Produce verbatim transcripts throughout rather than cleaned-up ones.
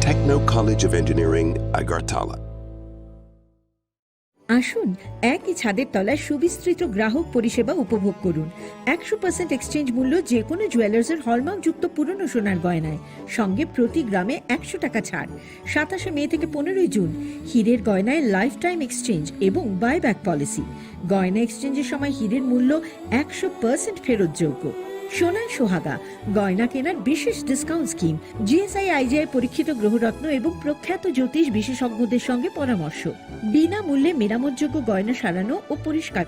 Techno College of Engineering, Agartala. আসুন, একই ছাদের তলায় সুবিস্তৃত গ্রাহক পরিষেবা উপভোগ করুন। একশো পার্সেন্ট এক্সচেঞ্জ মূল্য যে কোনো জুয়েলার্সের হলমার্কযুক্ত পুরনো সোনার গয়নায়, সঙ্গে প্রতি গ্রামে একশো টাকা ছাড়। সাতাশে মে থেকে পনেরোই জুন, হীরের গয়নায় লাইফ টাইম এক্সচেঞ্জ এবং বাইব্যাক পলিসি। গয়না এক্সচেঞ্জের সময় হীরের মূল্য একশো পার্সেন্ট ফেরতযোগ্য। সোনায় সোহাগা, গয়না কেনার বিশেষ ডিসকাউন্ট স্কিম, জিএসআই আইজিআই পরীক্ষিত গ্রহরত্ন এবং প্রখ্যাত জ্যোতিষ বিশেষজ্ঞদের সঙ্গে পরামর্শ, বিনামূল্যে মেরামতযোগ্য গয়না সারানো ও পরিষ্কার।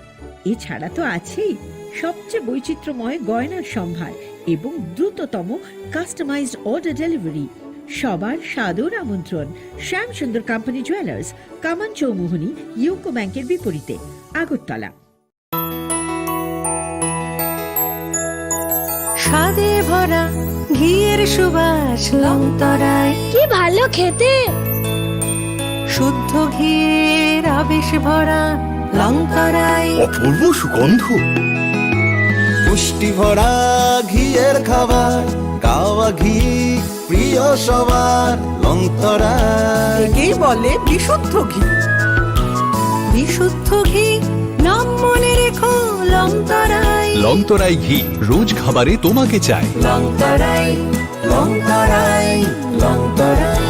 এছাড়া তো আছেই সবচেয়ে বৈচিত্র্যময় গয়নার সম্ভার এবং দ্রুততম কাস্টমাইজড অর্ডার ডেলিভারি। সবার সাদর আমন্ত্রণ, শ্যাম সুন্দর কোম্পানি জুয়েলার্স, কামান চৌমুহনী, ইউকো ব্যাংকের বিপরীতে, আগরতলা। স্বাদে ভরা ঘিয়ের সুবাস লংতরায়। কি ভালো খেতে! শুদ্ধ ঘিয়ের আবেশ ভরা লংতরায়। অপূর্ব সুগন্ধ। পুষ্টি ভরা ঘিয়ের খাবার, কাওয়া ঘি প্রিয় সবার লংতরায়। একেই বলে বিশুদ্ধ ঘি। বিশুদ্ধ ঘি, নাম মনে রেখো লংতরায়। লংতরাই ঘি, রোজ খাবারে তোমাকে চাই। লংতরায়, লংতরায়, লংতরায়।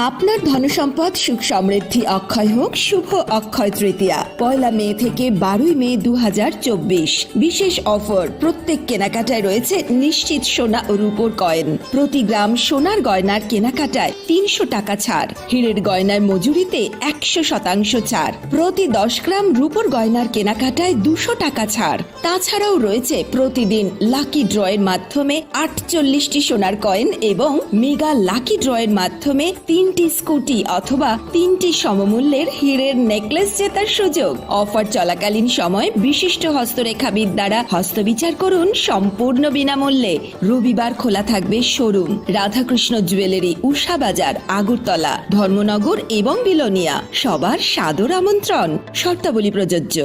আপনার ধনসম্পদ সুখ সমৃদ্ধি অক্ষয় হোক। শুভ অক্ষয় তৃতীয়া, পয়লা মে থেকে বারোই মে দু হাজার চব্বিশ। বিশেষ অফার, প্রত্যেক কেনাকাটায় রয়েছে নিশ্চিত সোনা ও রূপোর কয়েন। প্রতি গ্রাম সোনার গয়নার কেনাকাটায় তিনশো টাকা ছাড়, হীরের গয়নার মজুরিতে একশো শতাংশ ছাড়, প্রতি দশ গ্রাম রূপোর গয়নার কেনাকাটায় দুশো টাকা ছাড়। তাছাড়াও রয়েছে প্রতিদিন লাকি ড্রয়ের মাধ্যমে আটচল্লিশটি সোনার কয়েন এবং মেগা লাকি ড্রয়ের মাধ্যমে তিনটি স্কুটি অথবা তিনটি সমমূল্যের হীরের নেকলেস জেতার সুযোগ। অফার চলাকালীন সময় বিশিষ্ট হস্তরেখাবিদ দ্বারা হস্তবিচার করুন সম্পূর্ণ বিনামূল্যে। রবিবার খোলা থাকবে শোরুম। রাধাকৃষ্ণ জুয়েলারি, উষা বাজার, আগরতলা, ধর্মনগর এবং বিলোনিয়া। সবার সাদর আমন্ত্রণ। শর্তাবলী প্রযোজ্য।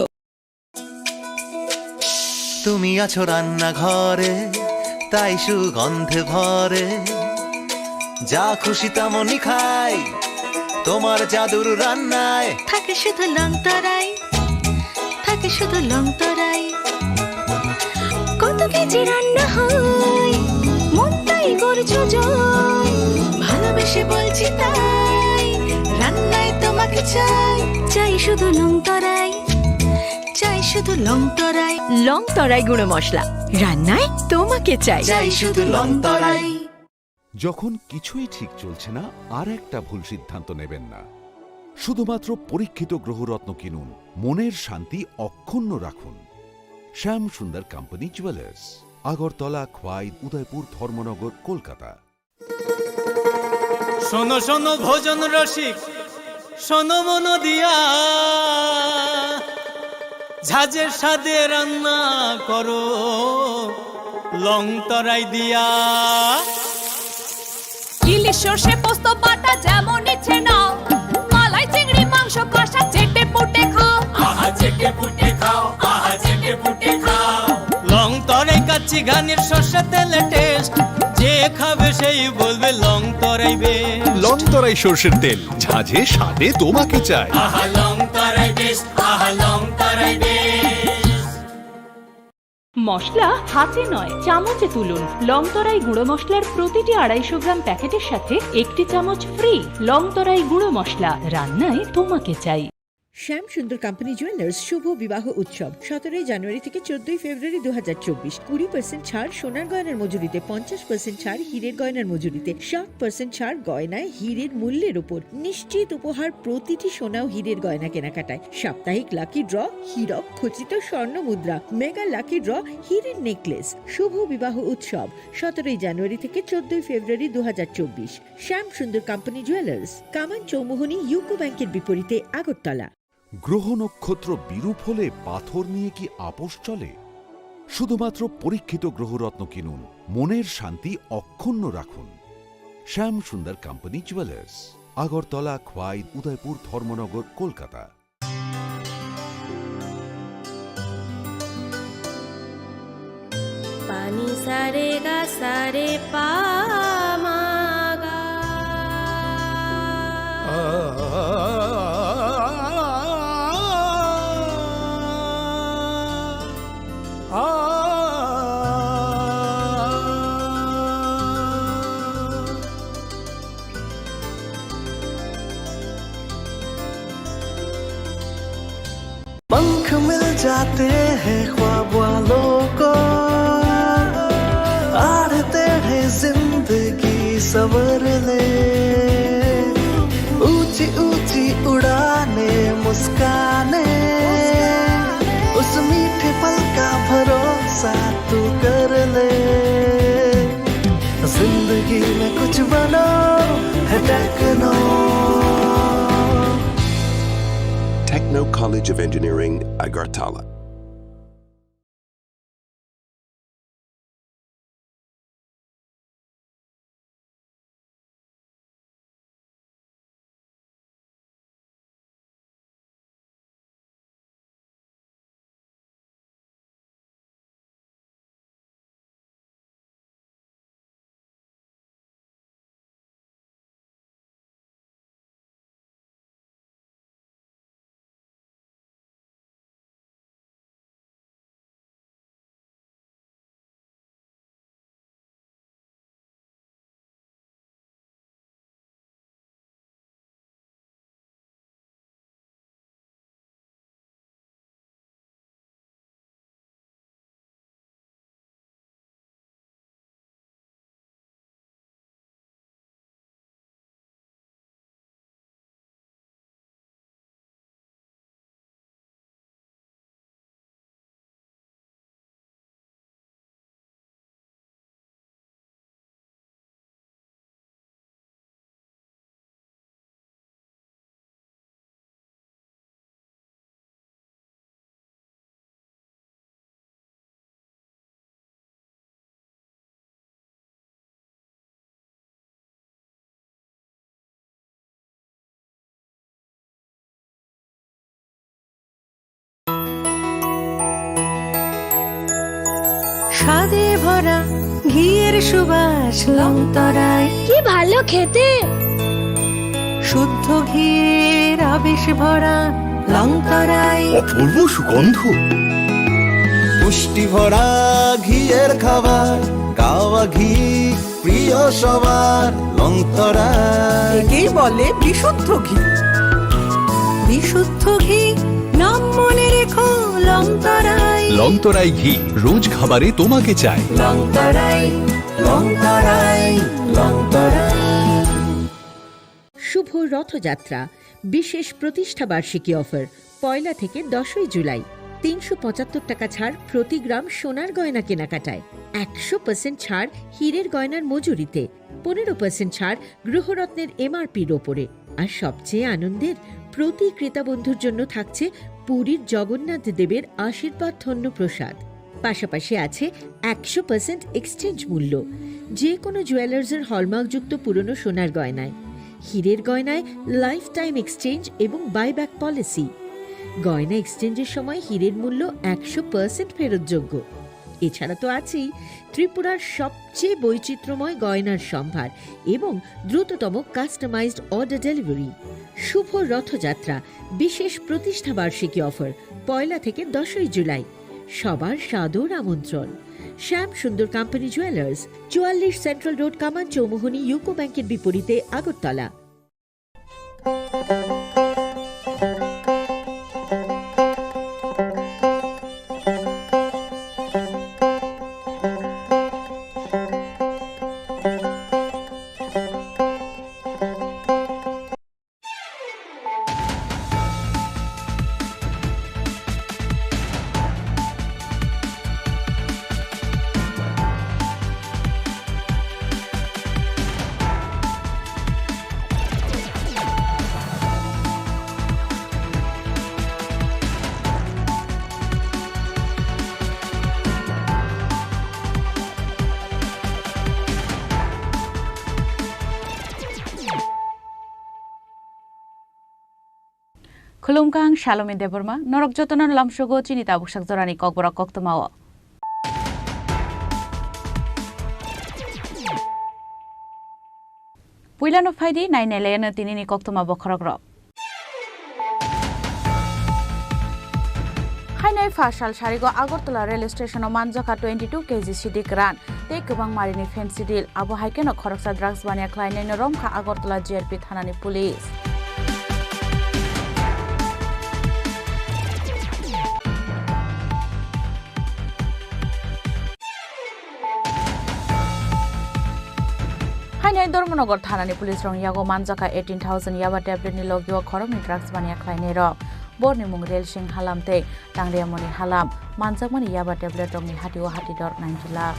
তুমি আছো রান্নাঘরে, তাই সুগন্ধে ভরে। যা খুশি তেমনই খাই, তোমার জাদুর রান্নায়। থাকে শুধু লংতরাই, থাকে শুধু লংতরাই। কত কেজি রান্না হয়, মনটাই করছো জয়। ভালোবেসে বলছি তাই, রান্নায় তোমাকে চাই। চাই শুধু লংতরাই, চাই শুধু লংতরাই। লংতরাই গুঁড়ো মশলা, রান্নায় তোমাকে চাই। চাই শুধু লংতরাই। যখন কিছুই ঠিক চলছে না, আর একটা ভুল সিদ্ধান্ত নেবেন না। শুধুমাত্র পরীক্ষিত গ্রহরত্ন কিনুন, মনের শান্তি অক্ষুণ্ণ রাখুন। শ্যাম সুন্দর কোম্পানি জুয়েলার্স, আগরতলা, খোয়াই, উদয়পুর, ধর্মনগর, কলকাতা। শোনো শোনো ভোজন রসিক, শোনো মন দিয়া, ঝাঁঝের স্বাদে রান্না করো লং তরাই দিয়া। সর্ষে পোস্ত বাটা যেমন ইচ্ছে নাও, মালাই চিংড়ি মাংস কষা চেটে পুটে খাও। আহা চেটে পুটে খাও, আহা চেটে পুটে খাও। লং তরাই কাচ্চি ঘানির সর্ষে তেলে টেস্ট, যে খাবে সেই বলবে লং তরাই বেস্ট। লং তরাই সর্ষের তেল, ঝাঁঝে স্বাদে তোমাকে চাই। আহা লং তরাই বেস্ট, আহা লং তরাই বেস্ট। মশলা হাতে নয়, চামচে তুলুন। লং তরাই গুঁড়ো মশলার প্রতিটি আড়াইশো গ্রাম প্যাকেটের সাথে একটি চামচ ফ্রি। লং তরাই গুঁড়ো মশলা, রান্নায় তোমাকে চাই। শ্যাম সুন্দর কোম্পানি জুয়েলার্স শুভ বিবাহ উৎসব সতেরোই জানুয়ারি থেকে চোদ্দই ফেব্রুয়ারি দু হাজার চব্বিশ। কুড়ি পার্সেন্ট ছাড় সোনার গয়নার মজুরিতে, পঞ্চাশ পার্সেন্ট ছাড় হীরের গয়নার মজুরিতে, সাত পার্সেন্ট ছাড় গয়নায় হীরের মূল্যের উপর। নিশ্চিত উপহার প্রতিটি সোনা ও হীরের গয়না কেনাকাটায়। সাপ্তাহিক লাকি ড্র, হীরক খচিত স্বর্ণ মুদ্রা, মেগা লাকি ড্র, হীরের নেকলেস। শুভ বিবাহ উৎসব সতেরোই জানুয়ারি থেকে চোদ্দই ফেব্রুয়ারি দু হাজার চব্বিশ। শ্যাম সুন্দর কোম্পানি জুয়েলার্স, কামান চৌমুহনী ইউকো ব্যাংকের বিপরীতে আগরতলা। গ্রহ নক্ষত্র বিরূপ হলে পাথর নিয়ে কি আপোষ চলে? শুধুমাত্র পরীক্ষিত গ্রহরত্ন কিনুন, মনের শান্তি অক্ষুণ্ণ রাখুন। শ্যাম সুন্দর কোম্পানি জুয়েলার্স, আগরতলা, খোয়াই, উদয়পুর, ধর্মনগর, Kolkata. Pani sa re ga sa re pa ma ga. पंख मिल जाते हैं ख्वाब वालों को, आड़े टेढ़े जिंदगी संवर ले। ऊंची ऊंची उड़ाने, मुस्काने, उस मीठे पल का भरोसा तू कर ले। जिंदगी में कुछ बनो है techno. Techno College of Engineering, Agartala. স্বাদে ভরা ঘিয়ের সুবাস লংতরাই। কি ভালো খেতে। শুদ্ধ ঘিয়ের আবেশ ভরা লংতরাই। অপূর্ব সুগন্ধ। পুষ্টি ভরা ঘিয়ের খাবার, গাওয়া ঘি প্রিয় সবার লংতরাই। একেই বলে বিশুদ্ধ ঘি। বিশুদ্ধ ঘি, নাম মনে রেখো লংতরাই। লংতরাই ঘি, রোজ খাবারে তোমাকে চাই। লংতরাই, লংতরাই, লংতরাই। শুভ রথযাত্রা, বিশেষ প্রতিষ্ঠা বার্ষিকী অফার, পয়লা থেকে দশই জুলাই। তিনশো পঁচাত্তর টাকা ছাড় প্রতি গ্রাম সোনার গয়না কেনাকাটায়, একশো পার্সেন্ট ছাড় হীরের গয়নার মজুরিতে, পনেরো পার্সেন্ট ছাড় গৃহরত্নের এমআরপির ওপরে। আর সবচেয়ে আনন্দের, প্রতি ক্রেতা বন্ধুর জন্য থাকছে পুরীর জগন্নাথ দেবের আশীর্বাদ ধন্য প্রসাদ। পাশাপাশি আছে একশো পার্সেন্ট এক্সচেঞ্জ মূল্য, যে কোনো জুয়েলার্সের হলমার্কযুক্ত পুরনো সোনার গয়নায়, হীরের গয়নায় লাইফ টাইম এক্সচেঞ্জ এবং বাইব্যাক পলিসি। গয়না এক্সচেঞ্জের সময় হীরের মূল্য একশো পার্সেন্ট ফেরতযোগ্য। এছাড়া তো আছেই ত্রিপুরার সবচেয়ে বৈচিত্র্যময় গয়নার সম্ভার এবং দ্রুততম কাস্টমাইজড অর্ডার ডেলিভারি। শুভ রথযাত্রা, বিশেষ প্রতিষ্ঠাবার্ষিকী অফার, পয়লা থেকে দশই জুলাই। সবার সাদর আমন্ত্রণ। শ্যাম সুন্দর কোম্পানি জুয়েলার্স, চুয়াল্লিশ সেন্ট্রাল রোড, কামান চৌমুহনী, ইউকো ব্যাংকের বিপরীতে, Agartala. Khulumkha, ang Salome Debbarma, norok jotono lamsogo chini tabuksak jorani kokborok koktwmao. Puilano phaidi nainailayano tinini koktwma bokhorokrok. Hainai pha sal sarigo Agartala rail station-o manjakha twenty two K G sidi kwran tei kwbang marini fancy deal. Abo hai kheno khoroksa drugs baniya khlainaino romkha Agartala G R P thanani police. Hainai Dharmanagar thanani police rok yago manjakha eighteen thousand yaba tablet ni logio khoroknwi drugs baniya khlainai rok. Borni mung Rel Singh Halam tei Tangriamoni Halam. Manjakmani yaba tablet rokni hatio hati dor ninety lakh.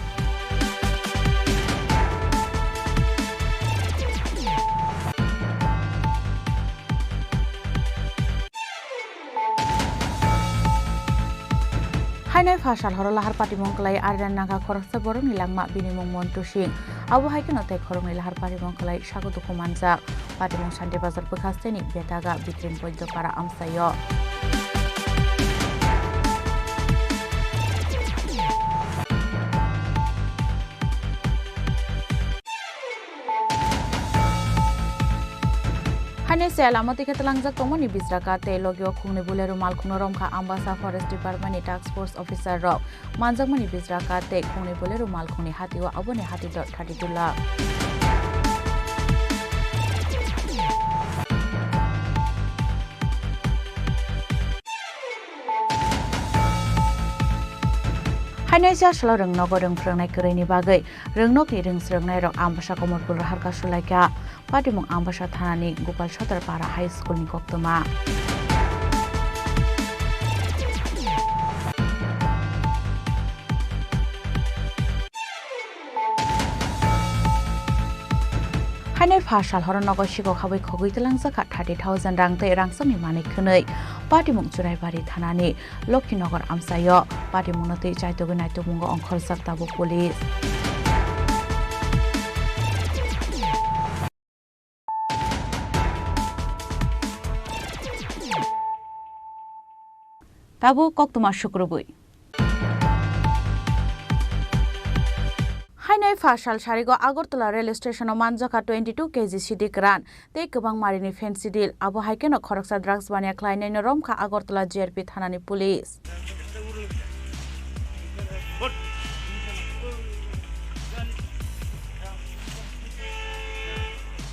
Hainai pha sal horo lahar patimung kwlai Aryan Naga khoroksa borokni langma bini mung Montu Singh. Abo hai kheno tei khoroknwi lahar patimung kwlai sago dukhu manjak. Patimung Shanti Bazar bwkhasteni Betaga Bitrin Boidyo para amchaio. Hainai se lama twi khe tlangjak tongmani Bisraka tei logio khungni Bolero malkhungno romkha Ambasa Forest Department ni task force officer rok. Manjakmani Bisraka tei khungni Bolero malkhungni hatio aboni hati dor thirty two lakh. Hainai cha salo rwngnogo rwng phrwngnai kwrwini bagwi rwngnokni rwng swrwngnairok Ambasa Komorpur roharka sulaikha. Patimung Ambasa thanani Gopal Sodar Para High School ni koktwma. Hainai pha sal horo nogo sikok habwi khogwi twlangjakha thirty thousand rang tei rangchakni manwi khwnwi. Patimung Churaibari thanani Lokhinagar amchaio patimungno twi chaitugwi naitukmungo ongkhorjak tabuk police. Tabuk koktwma sukrubwi. Hainai pha sal sarigo Agartala rail station-o manjakha twenty two K G sidi kwran tei kwbang marini fancy deal. Abo hai kheno khoroksa drugs baniya khlainaino romkha Agartala G R P thanani police.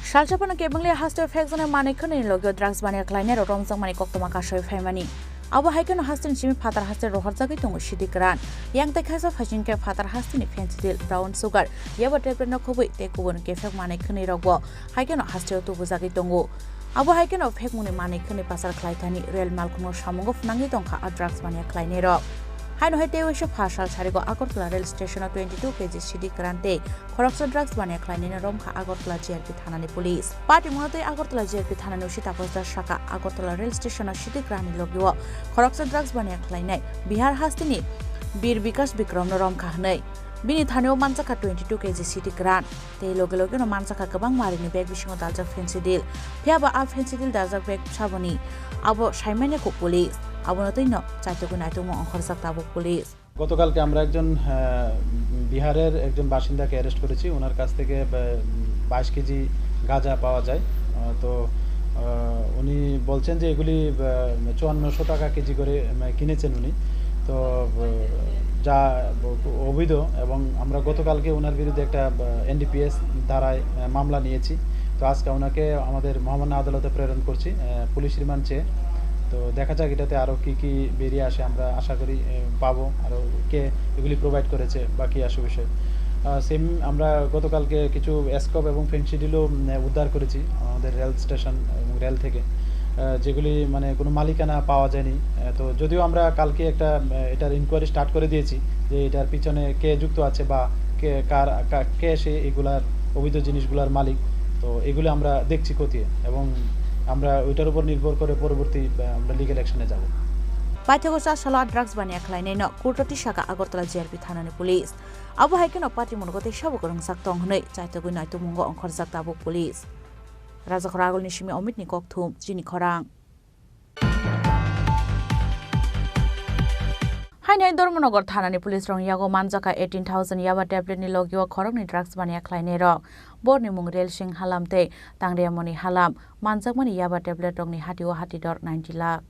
Salsa phano kebengli haste phekjaknai manwi khwnwini logio drugs baniya khlainairok romjakmani koktwma kasoi phaimani. Abo hai kheno hasteni simi phatar haste rohorjagwi tongo sidi kwran. Yang tei khaisa phaising khe phatar hasteni fancy deal, brown sugar, yaba tablet no khobwi tei kubun kephek manwi khwnwi rokbo hai kheno hasteo tubujagwi tongo. Abo hai kheno phekmungni manwi khwnwi pasar khlai thani rail malkhungno samungo phwnangwi tongkha a drugs baniya khlainairok. Haino hai tei waisa pha sal sarigo Agartala rail station-o twenty two K G sidi kwran tei khoroksa drugs baniya khlainaino romkha Agartala G R P thanani police. Patimungno tei Agartala G R P thanani usi tapasda saka Agartala rail station-o sidi kwranni logio khoroksa drugs baniya khlainai Bihar hasteni Bir Bikash Bikramno romkha hwnwi. Bini thani-o manjakha twenty two K G city grant. Tei loge loge-no manjakha kwbang marini bag bisingo daljak fensidil. Phiya ba a fensidil daljak bag saboni abo saimanya kho police. Abono twi-no chaitugwi naitugmung ongkhorjak tabuk police. গতকালকে আমরা একজন, আহ, বিহারের একজন বাসিন্দাকে অ্যারেস্ট করেছি। ওনার কাছ থেকে, আহ, বাইশ কেজি গাঁজা পাওয়া যায়। আহ, তো, আহ, উনি বলছেন যে এগুলি, আহ, চুয়ান্নশো টাকা কেজি করে, আহ, কিনেছেন উনি। তো, আহ, যা অবৈধ, এবং আমরা গতকালকে ওনার বিরুদ্ধে একটা, আহ, এনডিপিএস ধারায়, আহ, মামলা নিয়েছি। তো আজকে ওনাকে আমাদের মহামান্য আদালতে প্রেরণ করছি, আহ, পুলিশ রিমান্ড চেয়ে। তো দেখা যাক এটাতে আরও কী কী বেরিয়ে আসে, আমরা আশা করি, আহ, পাবো আরও কে এগুলি প্রোভাইড করেছে বা কী আসে বিষয়। আহ, সেম আমরা গতকালকে কিছু স্কোপ এবং ফেন্সিডিলও, উম, উদ্ধার করেছি আমাদের রেল স্টেশন এবং রেল থেকে, আহ, যেগুলি মানে কোনো মালিকানা পাওয়া যায়নি। আহ, তো যদিও আমরা কালকে একটা, আহ, এটার ইনকোয়ারি স্টার্ট করে দিয়েছি যে এটার পিছনে কে যুক্ত আছে বা কে কার, কা-, কে সে এগুলার অবৈধ জিনিসগুলার মালিক। তো এগুলো আমরা দেখছি খতিয়ে এবং আমরা ওইটার উপর নির্ভর করে পরবর্তী, আহ, আমরা লিগ্যাল অ্যাকশনে যাব। Paithago cha salo drugs baniya khlainaino court-o tisaka Agartala G R P thanani police. Abo hai kheno patimungno tei sabo kwrwngjak tong hwnwi chaitugwi naitugmungo ongkhorjak tabuk police. Rajakhor Agulni simi Omitni kokthum, chini khorang. Hainai Dharmanagar thanani police rokni yago manjakha eighteen thousand yaba tablet ni logio khoroknwi drugs baniya khlainai rok. Borni mung Relsing Halam tei Tangriyamoni Halam. Manjakmani yaba tablet rokni hatio hati dor ninety lakh.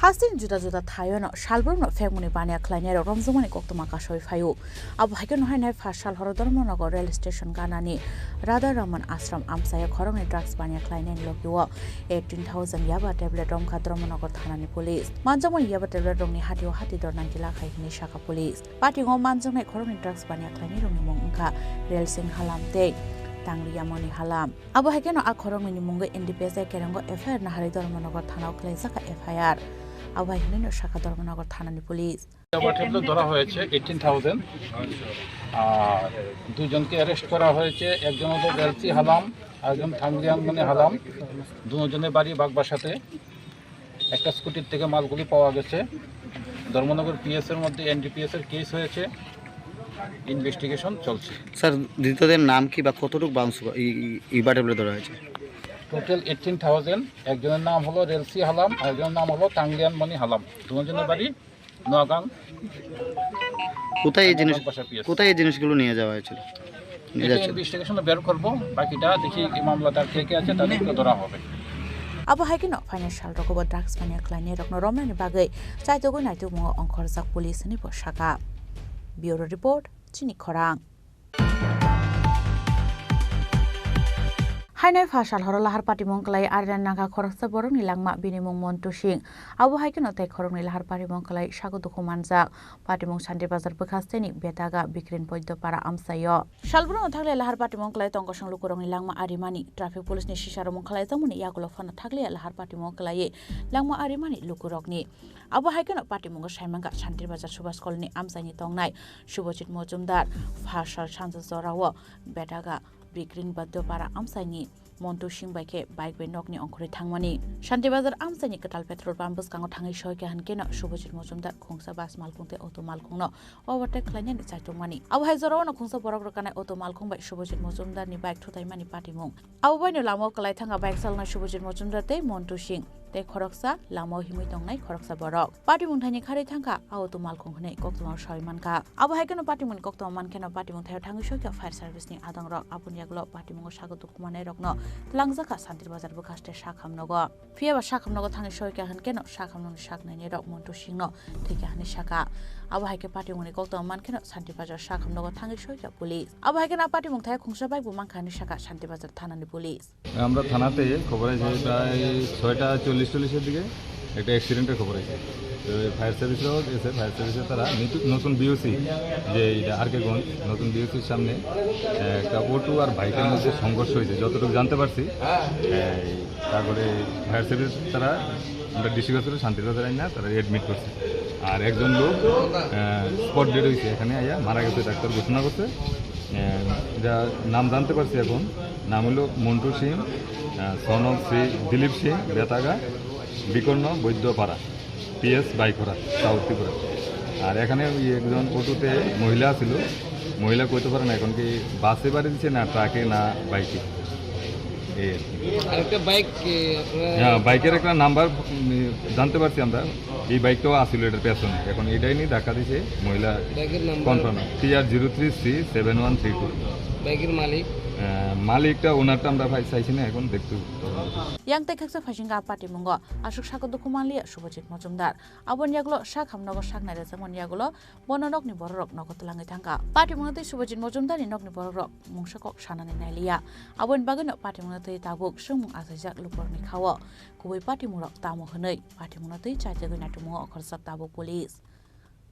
Hasteni juda juda thaiono salbrumno phekmani baniya khlainairok romjakmani koktwma kasoi phaio. Abo hai kheno hainai pha sal horo Dharmanagar rail station ganani Radha Raman Ashram amchaio khoroknwi drugs baniya khlainaini logio eighteen thousand yaba tablet romkha Dharmanagar thanani police. Manjakmani yaba tablet rokni hatio hati dor ninety lakh hai hwnwi sakha police. Patingo manjaknai khoroknwi drugs baniya khlainairokni mung wngkha Relsing Halam tei Tangriyamoni Halam. Abo hai kheno a khoroknwini mungwi N D P S A kerengo F I R naharwi Dharmanagar thanao khlaijak kha F I R. Abo hai hwnwino sakha Dharmanagar thanani police. Yaba tablet ধরা হয়েছে eighteen thousand, আর দুজনকে অ্যারেস্ট করা হয়েছে। একজন হলো রেলসি হালাম, আরেকজন থাংরিয়াংমনি হালাম। দুজনের বাড়ি বাগবাসাতে। একটা স্কুটির থেকে মালগুলি পাওয়া গেছে। ধর্মনগর পিএস এর মধ্যে এনডিপিএস এর কেস হয়েছে, ইনভেস্টিগেশন চলছে। স্যার, ধৃতদের নাম কি বা কতটুকু বাউন্স ই, ই, ইবা ট্যাবলেট ধরা হয়েছে? Total eighteen thousand. একজনের নাম হলো রেলসি হালাম, আর একজনের নাম হলো তাংলিয়ান মণি হালাম। দুজনের বাড়ি নোয়াগাং। কোথায় এই জিনিস, বাগবাসা পিএস। কোথায় এই জিনিসগুলো নিয়ে যাওয়া হয়েছিল? নিয়ে এটা যাচ্ছিল। ইনভেস্টিগেশনে বের করব, বাকিটা দেখি এই মামলাদার কে কে আছে তাদেরকে ধরা হবে। Abo hai kheno phainai sal rogo bo drugs mania khlainai rokno romnani bagwi chaitugwi naitugmungo ongkhorjak police hwnwi bo saka. Bureau report, chini khorang. Hainai pha sal horo lahar patimung khlai arina nangkha khoroksa borokni langma, bini mung Montu Singh. Abo hai kheno tei khoroknwi lahar patimung khlai sago dukhu manjak. Patimung Shanti Bazar bwkhasteni Betaga Bikrin Poido Para amchaio. Salbrumno thangli lahar patimung khlai tongkosong lukurokni langma arimani. Traffic police ni sisa romung khlaijakmani yagulo phano thangli lahar patimung khlaiwi langma arimani lukurokni. Abo hai kheno patimungo saimangkha Shanti Bazar Subhas Colony amchaini tongnai Subhajit Mojumdar. Pha sal sanja jorao Betaga Bikrin Poido Para amchaini Montu Singh bai khe bike bai nokni ongkhorwi thangmani. Shanti Bazar amchaini kwtal petrol pump bwskango thangwi soikha hwnkhe no Subhajit Mojumdar khungsa bus malkhung tei auto malkhungno overtake khlainani chaitokmani. Abo hai jorao no khungsa borok rwkanai auto malkhung bai Subhajit Mojumdar ni bike thutaimani patimung. Abo bai no lamao kwlai thangkha bike chalanai Subhajit Mojumdar tei Montu Singh tei khoroksa lamao himwi tongnai khoroksa borok. Patimung thaini kharwi thangkha a auto malkhung hwnwi koktwmao sawi mankha. Abo hai kheno patimungni koktwma mankheno patimung thaio thangwi soikha fire service ni adongrok. Aboni yagulo patimungo sago dukhu manai rokno twlangjakha Shanti Bazar bwkhaste sakhamnogo. Phiya ba sakhamnogo thangwi soikha hwnkhe no sakhamnokni saknaini rok Montu Singh no thwikha hwnwi sakha. Abo hai khe patimungni koktwma mankheno Shanti Bazar sakhamnogo thangwi soikha police. Abo hai kheno a patimung thaio khungsa bike bo mankha hwnwi sakha Shanti Bazar thanani police. আমরা থানাতে খবর আছে প্রায় ছয়টা চল্লিশ চল্লিশের দিকে একটা অ্যাক্সিডেন্টের খবর আছে। তো এই ফায়ার সার্ভিসরাও গেছে, ফায়ার সার্ভিসে তারা নিতু-, নতুন বিওসি, যে এটা আর কে গঞ্জ, নতুন বিওসির সামনে, আহ, একটা অটো আর বাইকের মধ্যে সংঘর্ষ হয়েছে, যতটুকু জানতে পারছি। এই, তারপরে ফায়ার সার্ভিস তারা, আমরা ডিসি হসপিটাল শান্তির বাজার আইনা তারা অ্যাডমিট করছে। আর একজন লোক, আহ, স্পট ডেড হয়েছে, এখানে আইয়া মারা গেছে, ডাক্তার ঘোষণা করছে। আহ, এটা নাম জানতে পারছি এখন, নাম হলো মন্টু সিং, আহ, সন অফ শ্রী দিলীপ সিং, বেতাগা, বিকর্ণ বৈদ্যপাড়া। পিএস বাইখরা, সাউথ ত্রিপুরা। আর এখানে ওই একজন অটোতে মহিলা ছিল, মহিলা কইতে পারে না এখন কি বাসে বাড়ি দিছে না ট্রাকে না বাইকে। এই আর কি। আরেকটা বাইক, এ, আপনারা হ্যাঁ, বাইকের একটা নাম্বার, উম, জানতে পারছি আমরা, এই বাইকটাও আসিল এটার পেছনে। এখন এটাই নিয়ে ধাক্কা দিছে মহিলা। বাইকের number? Confirm. T R zero three C seven one three two. বাইকের মালিক? আহ, মালিকটা, ওনারটা আমরা ভাই চাইছি না, এখন দেখতে হবে। Yang tei khaksa phaisingka patimungo aswk saka dukhu manliya Subhajit Mojumdar. Aboni yagulo sak ham nogo sak nairijak mani yagulo bono nokni bororok nogo twlangwi thangkha. Patimungno tei Subhajit Mojumdarni nokni bororok mungsa kok sanani nailiya. Aboni bagwino patimungno twi tabuk swngmung achaijak lukurokni khao. Kubui patimungrok tamo hwnwi patimungno twi chaijagwi naitumungo okhorjak tabuk police.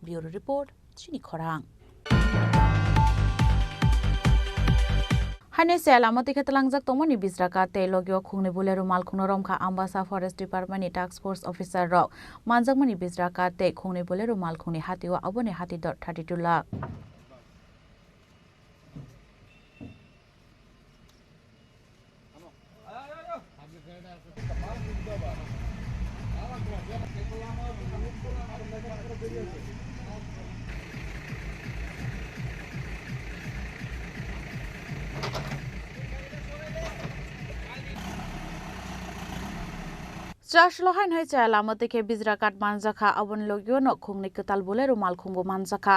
Bureau Report, Chini Khorang. Haino se lama twi khe twlangjak tongmani Bijrakat tei logio khungni Bolero malkhungno romkha Ambasa Forest Department ni Task Force Officer rok. Manjakmani Bijrakat tei khungni Bolero malkhungni hatio aboni hati dor thirty two lakh. Chaslo haino hai chaya lama twi khe Bijrakat manjakha, aboni logio no khungni kwtal Bolero malkhungbo manjakha.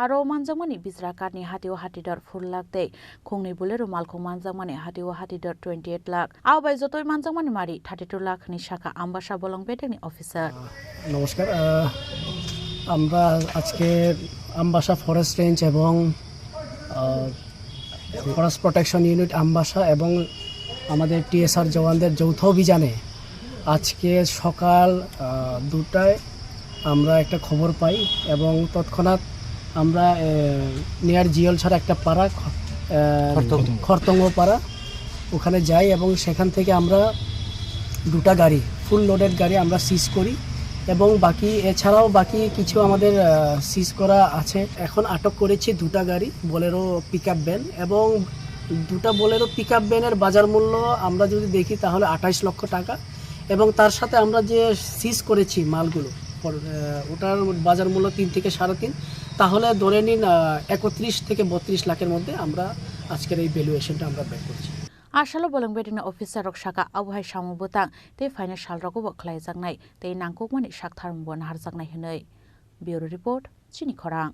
Aro manjakmani Bijrakatni hatio hati dor four lakh tei khungni Bolero malkhung manjakmani hatio hati dor twenty eight lakh. Abo bai jotoi manjakmani mari thirty two lakh hwnwi sakha Ambasa bolong bedekni officer. নমস্কার, আহ, আমরা আজকে Ambassa forest range এবং, আহ, forest protection unit Ambassa এবং আমাদের টিএসআর জওয়ানদের যৌথ অভিযানে আজকে সকাল, আহ, দুটায় আমরা একটা খবর পাই এবং তৎক্ষণাৎ আমরা, আহ, নিয়ার জিয়লছড়া একটা পাড়া, খ-, আহ, খরতঙ্গ। খরতঙ্গ পাড়া, ওখানে যাই এবং সেখান থেকে আমরা দুটা গাড়ি, ফুল লোডেড গাড়ি আমরা সিজ করি এবং বাকি, এছাড়াও বাকি কিছু আমাদের, আহ, সিজ করা আছে। এখন আটক করেছি দুটা গাড়ি, বোলেরো পিকআপ ভ্যান এবং দুটা বোলেরো পিকআপ ভ্যানের বাজার মূল্য আমরা যদি দেখি তাহলে আঠাইশ লক্ষ টাকা এবং তার সাথে আমরা যে সিজ করেছি মালগুলো, পর-, আহ, ওটার বাজার মূল্য তিন থেকে সাড়ে তিন, তাহলে ধরে নিন, আহ, একত্রিশ থেকে বত্রিশ লাখের মধ্যে আমরা আজকের এই ভ্যালুয়েশনটা আমরা বের করছি। Asalo bolong bedekni officer rok saka abo hai samung bwtang tei phainai sal rogo bo khlaijaknai tei nangkukmani sak tharmung bo naharjaknai hwnwi. Bureau Report, Chini Khorang.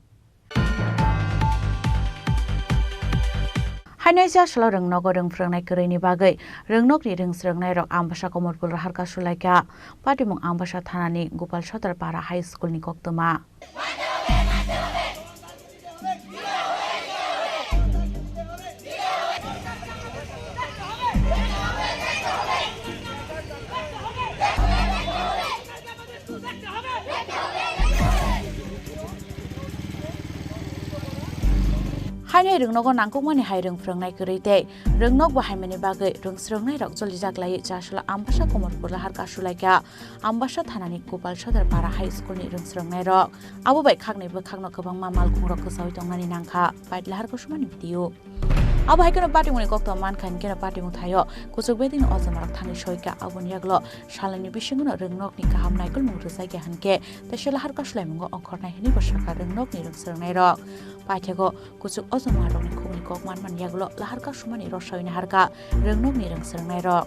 Haino se asalo rwngnogo rwng phrwngnai kwrwini bagwi rwngnokni rwng srwngnairok Ambasa Komorpur rohor kasulaikha. Patimung Ambasa thanani Gopal Sodar Para High School ni koktwma. Haino rwngnogo nangkukmani hai rwng phrwngnai kwrwi tei rwngnok bo haimani bagwi rwng srwngnairok jolijak laiwi Chasla Ambasa Komorpur rohor kasulaikha Ambasa thanani Gopal Sodar Para High School ni rwng srwngnairok. Abo bai khakni bwkhakno kwbangma malkhungrok kwchaui tongnani nangkha, Paitla Harkosumani video. Abo hai kheno patimungni koktwma mankha, hinkhe no patimung thaio kuchuk bedekni ojomarok thangwi soikha, aboni yagulo salnwini bisingono rwngnokni kaham naikolmung rwjakya hinkhe teisa lahar kasulaimung ongkhornai hinwi bo sakha rwngnokni rwng srwngnairok. Paithakgo kuchuk ojomarokni khukni kok manmani yagulo lahar kasumani rosoi naharkha rwngnokni rwng srwngnairok.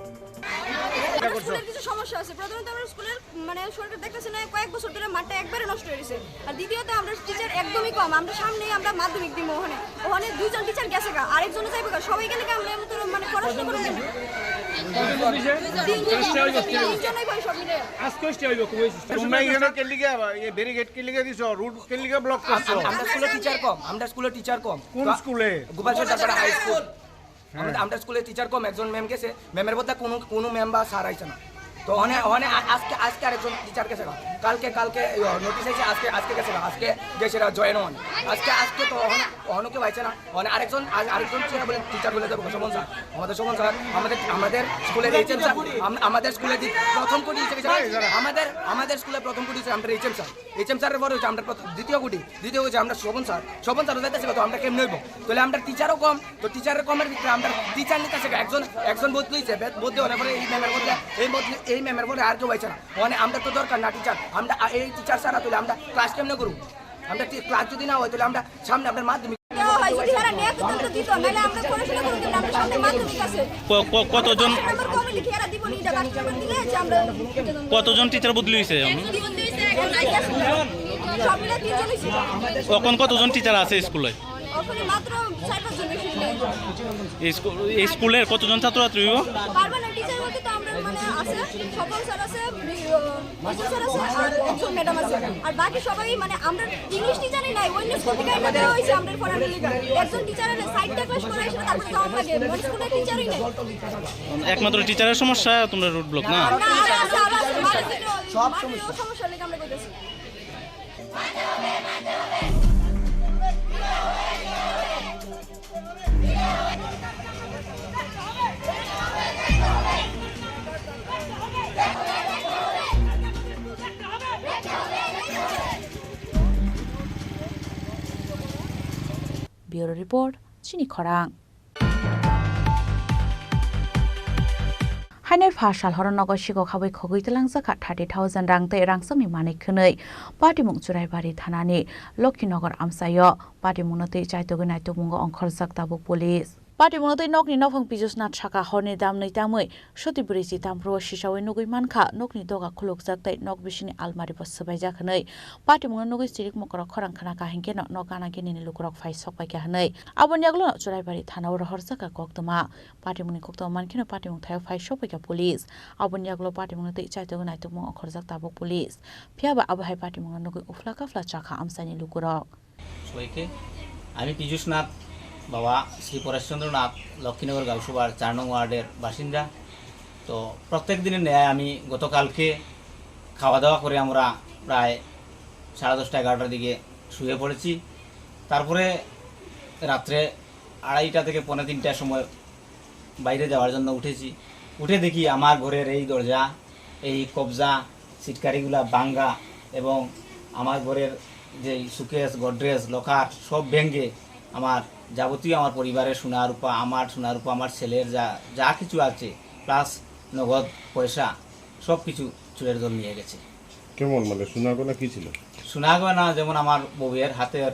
স্কুলের কিছু সমস্যা আছে, প্রধানত আমরা স্কুলের মানে সরকার দেখতেছে না, কয়েক বছর ধরে মাঠটা একবারে নষ্ট হয়ে গেছে। আর দ্বিতীয়ত আমরা টিচার একদমই কম, আমরা সামনেই আমরা মাধ্যমিক দিব ওখানে, ওখানে দুইজন টিচার গেছে গা, আরেকজন যাইবে গা, সবাই গেলে গা আমরা এমন তো মানে পড়াশোনা করবো কেন? তিনজনই ভাই সব মিলে। আজকে হচ্ছে হইব, খুবই চেষ্টা তোমরা এখানে কে লিগে, এই ব্যারিকেড কে লিগে দিছো, রুট কে লিগে ব্লক করছো? আমরা স্কুলে টিচার কম, আমরা স্কুলে টিচার কম। কোন স্কুলে? গোপাল সরকার হাই স্কুল। আমরা, আমরা স্কুলে টিচার কম, একজন ম্যাম গেছে, ম্যামের বদলে কোনো, কোনো ম্যাম বা স্যার আইছে না। তো ওখানে, ওখানে আ-, আজকে, আজকে আরেকজন টিচার গেছে গা। কালকে, কালকে, ইয়ো, নোটিশ আইছে, আজকে, আজকে গেছে না, আজকে গেছে না, জয়েন হন। আজকে, আজকে তো অহনো, অহনো কেউ আইছে না। মানে আরেকজন, আ-, আরেকজন ছিল বলে, টিচার বলে দেবো, শোভন স্যার। আমাদের শোভন স্যার, আমাদের, আমাদের স্কুলের এইচএম স্যার, আম-, আমাদের স্কুলে দি-, প্রথম কোটি হচ্ছে, আমাদের, আমাদের স্কুলে প্রথম কোটি হচ্ছে আমরা এইচএম স্যার। এইচএম স্যারের পরে হচ্ছে আমরা প্রথম, দ্বিতীয় কোটি, দ্বিতীয় হচ্ছে আমরা শোভন স্যার। শোভন স্যার যাইতেছে তো আমরা কেমনে হইব? তাহলে আমরা টিচারও কম, তো টিচারের কমের ভিতরে আমরা টিচার নিতেছে একজন, একজন বদলি হয়েছে, বে-, বদলি হওয়ার পরে এই ম্যামের বদলে, এই বদলি, এই ম্যামের পরে আর কেউ হয়েছে না। মানে আমরা তো দরকার না টিচার, আমরা আ-, এই টিচার ছাড়া তাহলে আমরা ক্লাস কেমনে করব? আমরা টি-, ক্লাস যদি না হয় তাহলে আমরা সামনে আপনার মাধ্যমিক দেওয়া হয়, যদি তারা ন্যায় তদন্ত দিত, নাহলে আমরা পড়াশোনা করতাম না, আমরা সামনে মাধ্যমিক আছে। ক-, ক-, কতজন, পাঁচশো নম্বর কমে লিখে এরা দিব নি, এটা পাঁচশো নম্বর দিলে হচ্ছে আমরা কতজন টিচার বদলি হয়েছে এখন? বদলি হয়েছে, এখন যাইতেছে। সব মিলে তিনজন হয়েছে। এখন কতজন টিচার আছে স্কুলে? ওখানে মাত্র চার পাঁচজন হয়েছে। এই স্কু-, এই স্কুলের কতজন ছাত্রছাত্রী হইব? পারবে না, টিচার বলতে তো আমরা মানে আছে, স্বপন স্যার আছে, বি-, ও, বিজয় স্যার আছে, আর একজন ম্যাডাম আছে। আর বাকি সবাই মানে আমরা ইংলিশ টিচারই নাই, অন্য স্কুল থেকে এনে দেওয়া হয়েছে আমরা পড়ানোর লিগে। একজন টিচারের ষাটটা ক্লাস করায়, সেটা তারপরে যাওয়ার লাগে, মানে স্কুলের টিচারই নাই। একমাত্র টিচারের সমস্যা, তোমরা রোড ব্লক না? না, আরো আছে, আরো আছে, মাঝে যেটা, সব মাঝে সমস্যা। সমস্যা লেগে আমরা করতেছি। Bureau Report, Chini Khorang. Hainai pha sal horo nogo sikok habwi khogwi twlangjakha thirty thousand rang tei rangchakni manwi khwnwi. Patimung Churaibari thanani Lokhinagar amchaio patimungno twi chaitogwi naitukmungo ongkhorjak tabuk police. Patimungno twi nokni nophung Pijusnath saka horni dam nwi tamwi soti bwrwi chi tamphru o sisaui nugwi mankha, nokni doga khulukjak tei nok bisingni almari bo swbaijak hwnwi patimungno nugwi chirik mokorok khorang khna kha, hinkhe no nok gana ginini lukurok phai sok paikha hwnwi. Aboni yagulo Churaibari thanao rohorjak kha koktwma. Patimungni koktwma mankheno patimung thaio phai sokphaikha police. Aboni yagulo patimungno twi chaitogwi naitukmung okhorjak tabuk police. Phiyaba abo hai patimungno nugwi uphla kaphla chakha amchaini lukurok. সবাইকে। আমি পীযুষ নাথ, বাবা শ্রী পরেশচন্দ্র নাথ, লক্ষ্মীনগর গাঁওসভার চার নং ওয়ার্ডের বাসিন্দা। তো প্রত্যেক দিনের ন্যায় আমি গতকালকে খাওয়া দাওয়া করে আমরা প্রায় সাড়ে দশটা এগারোটার দিকে শুয়ে পড়েছি। তারপরে রাত্রে আড়াইটা থেকে পৌনে তিনটার সময় বাইরে যাওয়ার জন্য উঠেছি। উঠে দেখি আমার ঘরের এই দরজা, এই কবজা, সিটকারিগুলা ভাঙ্গা এবং আমার ঘরের যে সুকেস, গডরেজ, লকার সব ভেঙে আমার যাবতীয় আমার পরিবারের সোনা রূপা, আমার সোনা রূপা, আমার ছেলের যা, যা কিছু আছে, প্লাস নগদ পয়সা, সব কিছু চুরের দল নিয়ে গেছে। কেমন, মানে, সোনা গয়না কি ছিল? সোনা গয়না যেমন আমার বউয়ের হাতের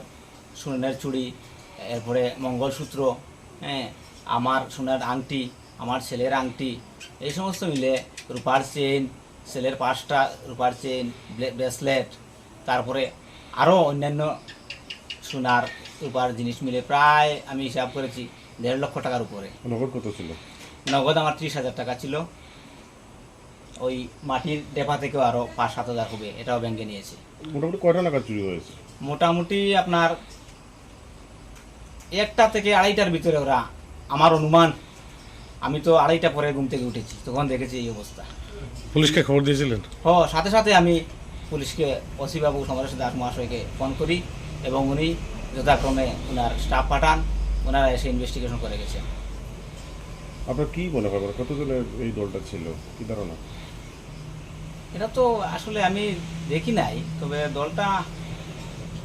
সোনার চুড়ি, এরপরে মঙ্গলসূত্র, হ্যাঁ, আমার সোনার আংটি, আমার ছেলের আংটি, এই সমস্ত মিলে রূপার চেইন, ছেলের পাঁচটা রূপার চেইন, ব্লে-, ব্রেসলেট, তারপরে আরও অন্যান্য সোনার রূপার জিনিস মিলে প্রায় আমি হিসাব করেছি দেড় লক্ষ টাকার উপরে। নগদ কত ছিল? নগদ আমার ত্রিশ হাজার টাকা ছিল। ওই মাটির ডেপা থেকেও আরো পাঁচ সাত হাজার হবে, এটাও ব্যাংকে নিয়েছে। মোটামুটি কয়টা নাগাদ চুরি হয়েছে? মোটামুটি আপনার একটা থেকে আড়াইটার ভিতরে ওরা, আমার অনুমান, আমি তো আড়াইটা পরে ঘুম থেকে উঠেছি, তখন দেখেছি এই অবস্থা। পুলিশকে খবর দিয়েছিলেন? হ, সাথে সাথে আমি পুলিশকে, ওসি বাবু সমরেশ দাস মহাশয়কে ফোন করি এবং উনি যথাক্রমে ওনার স্টাফ পাঠান, ওনারা এসে ইনভেস্টিগেশন করে গেছেন। আপনার কি মনে হয়, মানে, কতজনের এই দলটা ছিল, কি ধারণা? এটা তো আসলে আমি দেখি নাই, তবে দলটা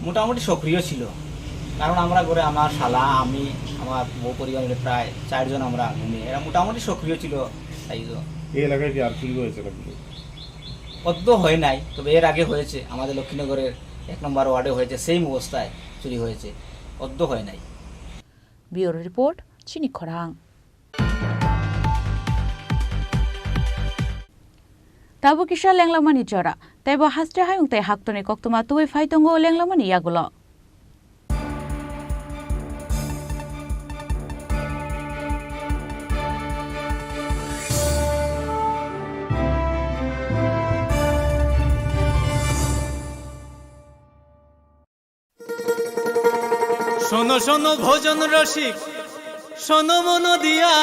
মোটামুটি সক্রিয় ছিল, কারণ আমরা ঘরে আমার শালা, আমি, আমার বউ পরিবার মিলে প্রায় চারজন আমরা ঘুমিয়ে, এরা মোটামুটি সক্রিয় ছিল। তাই তো। এই এলাকায় কি আর চুরি হয়েছে নাকি? অদ্য হয় নাই, তবে এর আগে হয়েছে, আমাদের লক্ষ্মীনগরের এক নম্বর ওয়ার্ডে হয়েছে, সেম অবস্থায় চুরি হয়েছে, অদ্য হয় নাই। Bureau Report, Chini Khorang. Tabuk kisa lenglamani jora, teibo haste hayung tei haktorni koktwma tubui phai tongo lenglamani yagulo. শোনো শোনো ভোজন রসিক, শোনো মন দিয়া,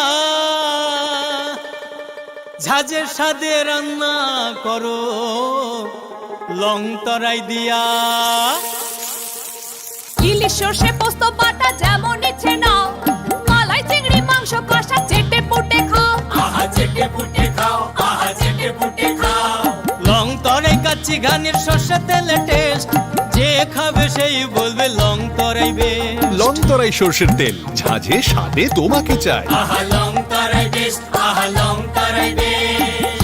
ঝাঁঝের স্বাদে রান্না করো। লং তরাই দিয়া। ইলিশ সর্ষে পোস্ত বাটা যেমন ইচ্ছে নাও, মালাই চিংড়ি মাংস কষা চেটে পুটে খাও। আহা চেটে পুটে খাও, আহা চেটে পুটে খাও। লং তরাই কাচ্চি ঘানির সর্ষে তেলে টেস্ট, যে খাবে সেই বলবে লং তরাই বেস্ট। লং তরাই সর্ষের তেল, ঝাঁঝে স্বাদে তোমাকে চাই। আহা লং তরাই বেস্ট, আহা লং তরাই best.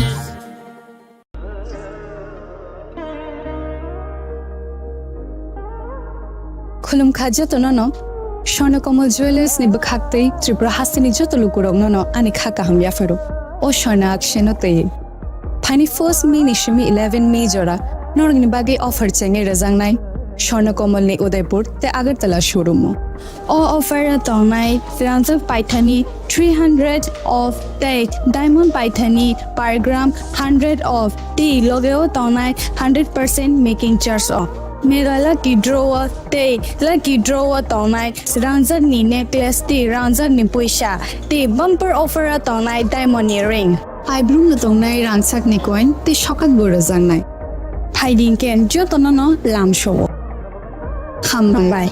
Khulumkha jotono no, Swarna Kamal Jewellers ni bwkhak tei Tripura hasteni joto lukurokno no ani kha kaham yapharo. O Swarna Akshay no tei. Phaini first May ni simi eleven May jora norokni bagwi offer chengwi rwjaknai Swarna Kamal ni Udaipur tei Agartala showroom o. O offer o tongnai rangjak paithani three hundred off tei diamond paithani per gram hundred off tei logeo tongnai hundred percent making charge o. Mega lucky draw o tei lucky draw o tongnai rangjak ni necklace tei rangjak ni puisa tei bumper offer o tongnai diamond ni ring. Paibrumno tongnai rangchakni coin tei sokakbo rwjaknai. Phaidi hinkhe jotono no lamsao. Hambai.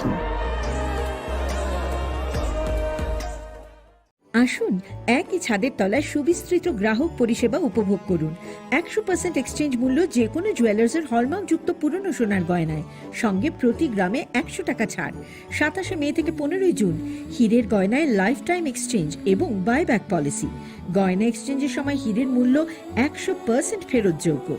আসুন, একই ছাদের তলায় সুবিস্তৃত গ্রাহক পরিষেবা উপভোগ করুন। একশো পার্সেন্ট এক্সচেঞ্জ মূল্য যে কোনো জুয়েলার্সের হলমার্কযুক্ত পুরনো সোনার গয়নায়, সঙ্গে প্রতি গ্রামে একশো টাকা ছাড়। সাতাশে মে থেকে পনেরোই জুন, হীরের গয়নায় লাইফ টাইম এক্সচেঞ্জ এবং বাইব্যাক পলিসি। গয়না এক্সচেঞ্জের সময় হীরের মূল্য একশো পার্সেন্ট ফেরতযোগ্য।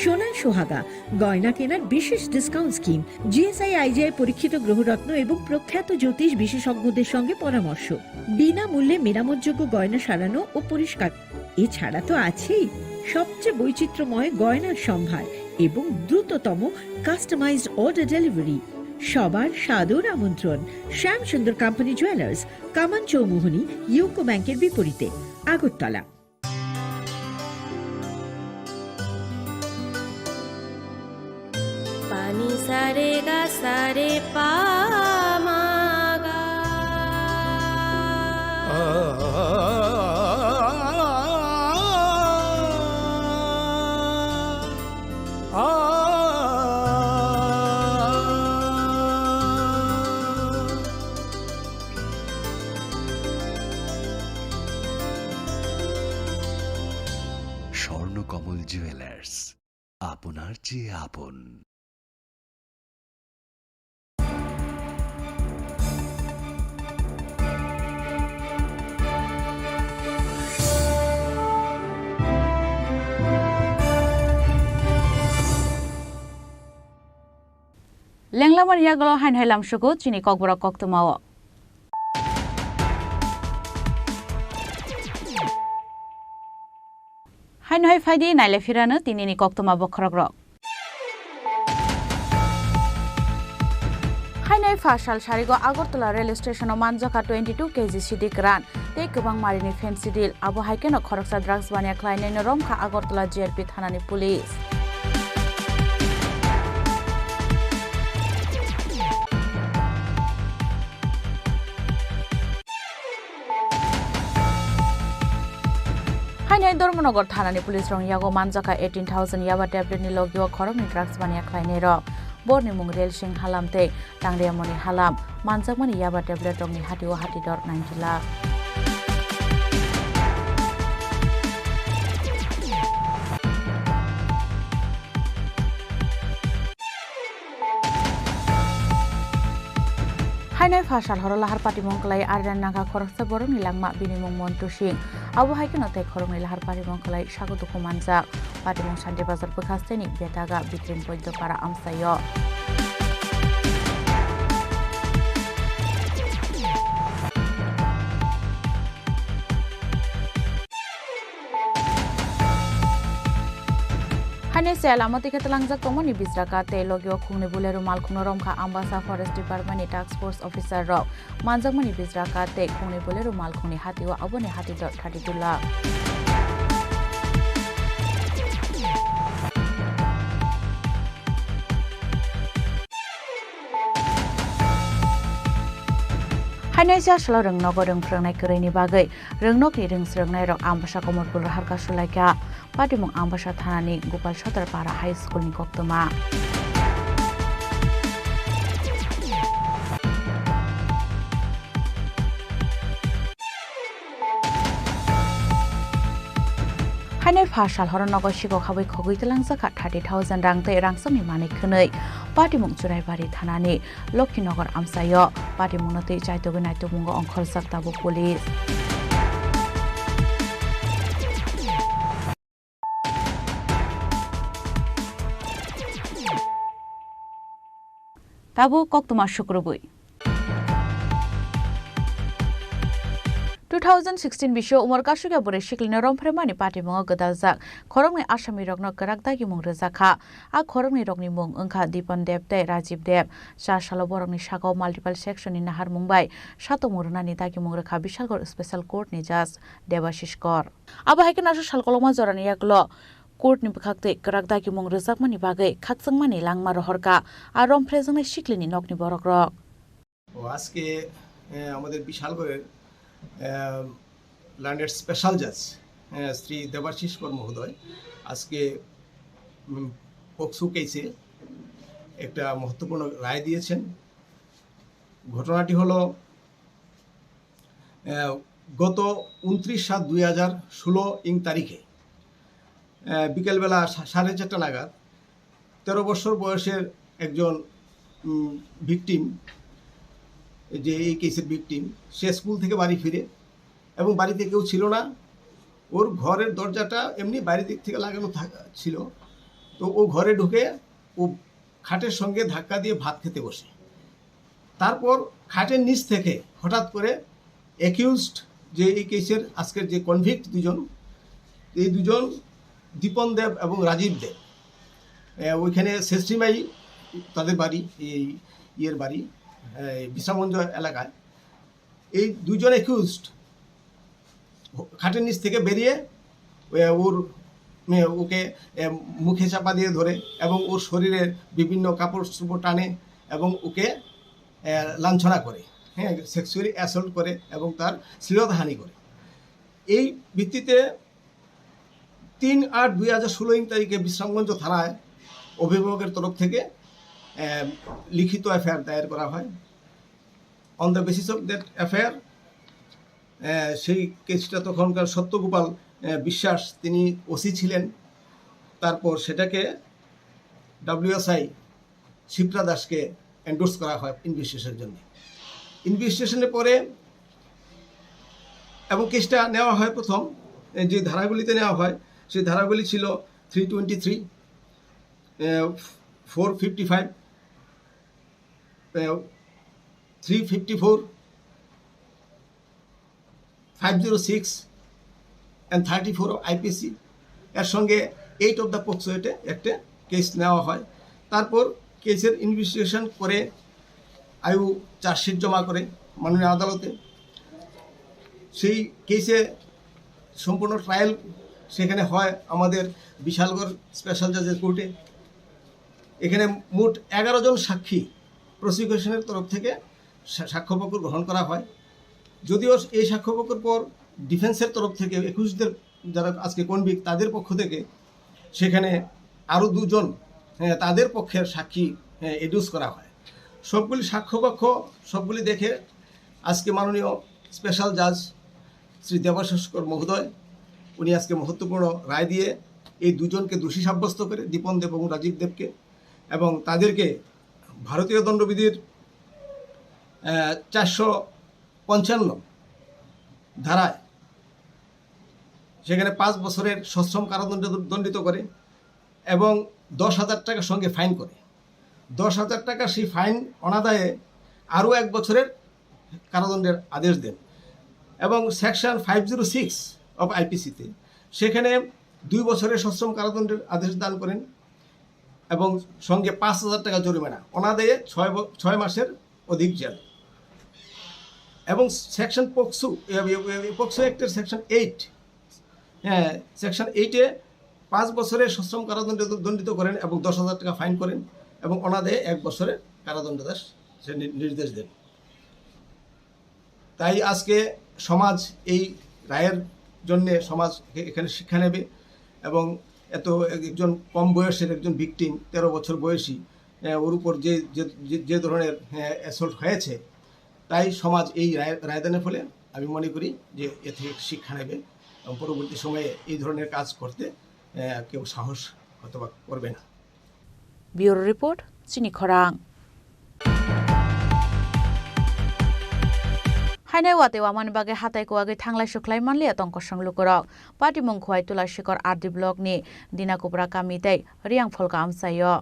সোনায় সোহাগা, গয়না কেনার বিশেষ ডিসকাউন্ট স্কিম। জিএসআই আইজিআই পরীক্ষিত গ্রহরত্ন এবং প্রখ্যাত জ্যোতিষ বিশেষজ্ঞদের সঙ্গে পরামর্শ। বিনামূল্যে মেরামতযোগ্য গয়না সারানো ও পরিষ্কার। এছাড়া তো আছেই সবচেয়ে বৈচিত্র্যময় গয়নার সম্ভার এবং দ্রুততম কাস্টমাইজড অর্ডার ডেলিভারি। সবার সাদর আমন্ত্রণ শ্যাম সুন্দর কোম্পানি জুয়েলার্স, কামান চৌমুহনী, ইউকো ব্যাংকের বিপরীতে, Agartala. Pani sare ga sare pa ma ga. Swarnakamal jewellers, আপনার চেয়ে আপন। Lenglamani yagulo haino hai lamsugo chini kokborok koktwmao. Haino hai phaidi naile phirano tinini koktwma bokhorokrok. Haino hai pha sal sarigo Agartala rail station o manjakha twenty two K G sidi kwran tei kwbang marini fancy deal. Abo hai kheno khoroksa drugs baniya khlainaino romkha Agartala G R P thanani police. Haino Dharmanagar thanani police rokni yago manjakha eighteen thousand yaba tablet ni logio khoroknwi drugs baniya khlainairok. Borni mung Rel Singh Halam tei Tangriamoni Halam. Manjakmani yaba tablet rokni hatio hati dor ninety lakh. Haino pha sal horo lahar patimung kwlai arina nangkha khoroksa borokni langma, bini mung Montu Singh. Abo hai kheno tei khoroknwi lahar patimung kwlai sago dukhu manjak. Patimung Shanti Bazar bwkhasteni Betaga Bitring Poido Para amchaio. Haino se lama twi khe tlangjak tongmani Bijraka tei logio khungni Bolero malkhungno romkha Ambasa Forest Department ni task force officer rok. Manjakmani Bijraka tei khungni Bolero malkhungni hatio aboni hati dor thirty two lakh. Haino cha salo rwngnogo rwng phrwngnai kwrwini bagwi rwngnokni rwng srwngnairok Ambasa Komorpur rohor kasulaikha. Patimung Ambasa thanani Gopal Sodar Para High School ni koktwma. Haino pha sal horo nogo sikok habwi khogwi twlangjakha thirty thousand rang tei rangchakni manwi khwnwi. Patimung Churaibari thanani Lokkinagar amchaio patimungno twi chaitugwi naitukmungo ongkhorjak tabuk police. Tabuk koktwma sukrubwi. Two thousand sixteen bisio umor kasukya bwrwi siklino romphreimani patimungo gwdaljak khoroknwi asamirokno kwrak dagimung rwjakha. A khoroknwi rokni mung wngkha Dipon Deb tei Rajiv Deb. Cha salo borokni sakao multiple section ni naharmung bai satokmung rwnani dagimung rwkha Bishalgarh Special Court ni Judge Debashish Kor. Abo hai khe nasu sal kolokma jorani yagulo court ni bwkhaktwi kwrak dagimung rwjakmani bagwi khakchangmani langma rohorkha a romphrejwngnai siklini nokni borokrok. ও আজকে আহ, আমাদের বিশালগড়ের learned special জাজ শ্রী দেবাশিস কর মহোদয় আজকে উম, পক্সো কেসে একটা মহত্বপূর্ণ রায় দিয়েছেন। ঘটনাটি হলো আহ, গত উনত্রিশ সাত দুই হাজার ষোলো ইং তারিখে আহ, বিকেলবেলা সা- সাড়ে চারটা নাগাদ তেরো বছর বয়সের একজন ভিকটিম, যে এই কেসের ভিকটিম, সে স্কুল থেকে বাড়ি ফিরে এবং বাড়িতে কেউ ছিল না। ওর ঘরের দরজাটা এমনি বাইরের দিক থেকে লাগানো থাকা ছিল। তো ও ঘরে ঢুকে ও খাটের সঙ্গে ধাক্কা দিয়ে ভাত খেতে বসে। তারপর খাটের নিচ থেকে হঠাৎ করে অ্যাকিউজড, যে এই কেসের আজকের যে কনভিক্ট দুজন, এই দুজন দীপন দেব এবং রাজীব দেব, আহ, ওইখানে শেষরিমাই তাদের বাড়ি, এই ইয়ের বাড়ি, এই বিশ্রামগঞ্জ এলাকায়। এই দুজন অ্যাকিউজড খাটের নিচ থেকে বেরিয়ে, এ, ওর, এ, ওকে, এ, মুখে চাপা দিয়ে ধরে এবং ওর শরীরের বিভিন্ন কাপড় চোপড় টানে এবং ওকে, এ, লাঞ্ছনা করে, হ্যাঁ, সেক্সুয়ালি অ্যাসল্ট করে এবং তার শ্লীলতাহানি করে। এই ভিত্তিতে তিন আট দুই হাজার ষোলো ইং তারিখে বিশ্রামগঞ্জ থানায় অভিভাবকের তরফ থেকে, এ, লিখিত এফআইআর দায়ের করা হয়। On the basis of that FIR, uh, সেই কেসটা তখনকার সত্যগোপাল, আহ, বিশ্বাস, তিনি ওসি ছিলেন। তারপর সেটাকে ডাব্লিউএসআই শিপ্রা দাসকে এন্ডোর্স করা হয় ইনভেস্টিগেশনের জন্য। ইনভেস্টিগেশনের পরে এবং কেসটা নেওয়া হয় প্রথম, এ, যে ধারাগুলিতে নেওয়া হয়, সেই ধারাগুলি ছিল three twenty three, four fifty five, three fifty four, five zero six and thirty four of IPC, এর সঙ্গে এইট অফ দ্য পোক্সো অ্যাক্টে একটা কেস নেওয়া হয়। তারপর কেসের ইনভেস্টিগেশন করে আইউ চার্জশিট জমা করে মাননীয় আদালতে। সেই কেসে সম্পূর্ণ ট্রায়াল সেখানে হয় আমাদের বিশালগড় স্পেশাল জাজের কোর্টে। এখানে মোট এগারো জন সাক্ষী প্রসিকিউশনের তরফ থেকে সা-, সাক্ষ্যপক্ষ গ্রহণ করা হয়। যদিও এই সাক্ষ্যপক্ষের পর ডিফেন্সের তরফ থেকে একুশদের যারা আজকে কনভিক্ট, তাদের পক্ষ থেকে সেখানে আরও দুজন, হ্যাঁ, তাদের পক্ষের সাক্ষী, হ্যাঁ, এডিউস করা হয়। সবগুলি সাক্ষ্যপক্ষ, সবগুলি দেখে আজকে মাননীয় স্পেশাল জাজ শ্রী দেবাশিস কর মহোদয়, উনি আজকে মহত্বপূর্ণ রায় দিয়ে এই দুজনকে দোষী সাব্যস্ত করে, দীপন দেব এবং রাজীব দেবকে, এবং তাদেরকে ভারতীয় দণ্ডবিধির, আহ, চারশো পঞ্চান্ন ধারায় সেখানে পাঁচ বছরের সশ্রম কারাদণ্ডে দণ্ডিত করে এবং দশ হাজার টাকার সঙ্গে ফাইন করে। দশ হাজার টাকা সেই ফাইন অনাদায়ে আরও এক বছরের কারাদণ্ডের আদেশ দেন এবং section five zero six of আইপিসিতে সেখানে দুই বছরের সশ্রম কারাদণ্ডের আদেশ দান করেন এবং সঙ্গে পাঁচ হাজার টাকা জরিমানা, অনাদায়ে ছয় ব-, ছয় মাসের অধিক জেল। এবং সেকশন পক্সো, এ, এ, এ, পক্সো অ্যাক্টের সেকশন এইট, হ্যাঁ, সেকশন এইটে পাঁচ বছরের সশ্রম কারাদণ্ডে দ-, দণ্ডিত করেন এবং দশ হাজার টাকা ফাইন করেন এবং অনাদায়ে এক বছরের কারাদণ্ডাদেশ সে নি-, নির্দেশ দেন। তাই আজকে সমাজ এই রায়ের জন্যে সমাজ এ-, এখানে শিক্ষা নেবে এবং এত একজন কম বয়সের একজন ভিকটিম, তেরো বছর বয়সী, আহ, ওর উপর যে, যে, যে, যে ধরনের, আহ, অ্যাসল্ট হয়েছে, তাই সমাজ এই রায়, রায়দানের ফলে আমি মনে করি যে এ থেকে শিক্ষা নেবে এবং পরবর্তী সময়ে এই ধরনের কাজ করতে, আহ, কেউ সাহস হয়তো বা করবে না। Bureau Report, Chini Khorang. Hainai watwi wamani bagwi hatai kuwagwi thanglai suklai manliya tong kosong lukurok. Patimung Khowai Tulasikhor R D block ni Dinakupra kami tei Riyang Pholka amchaio.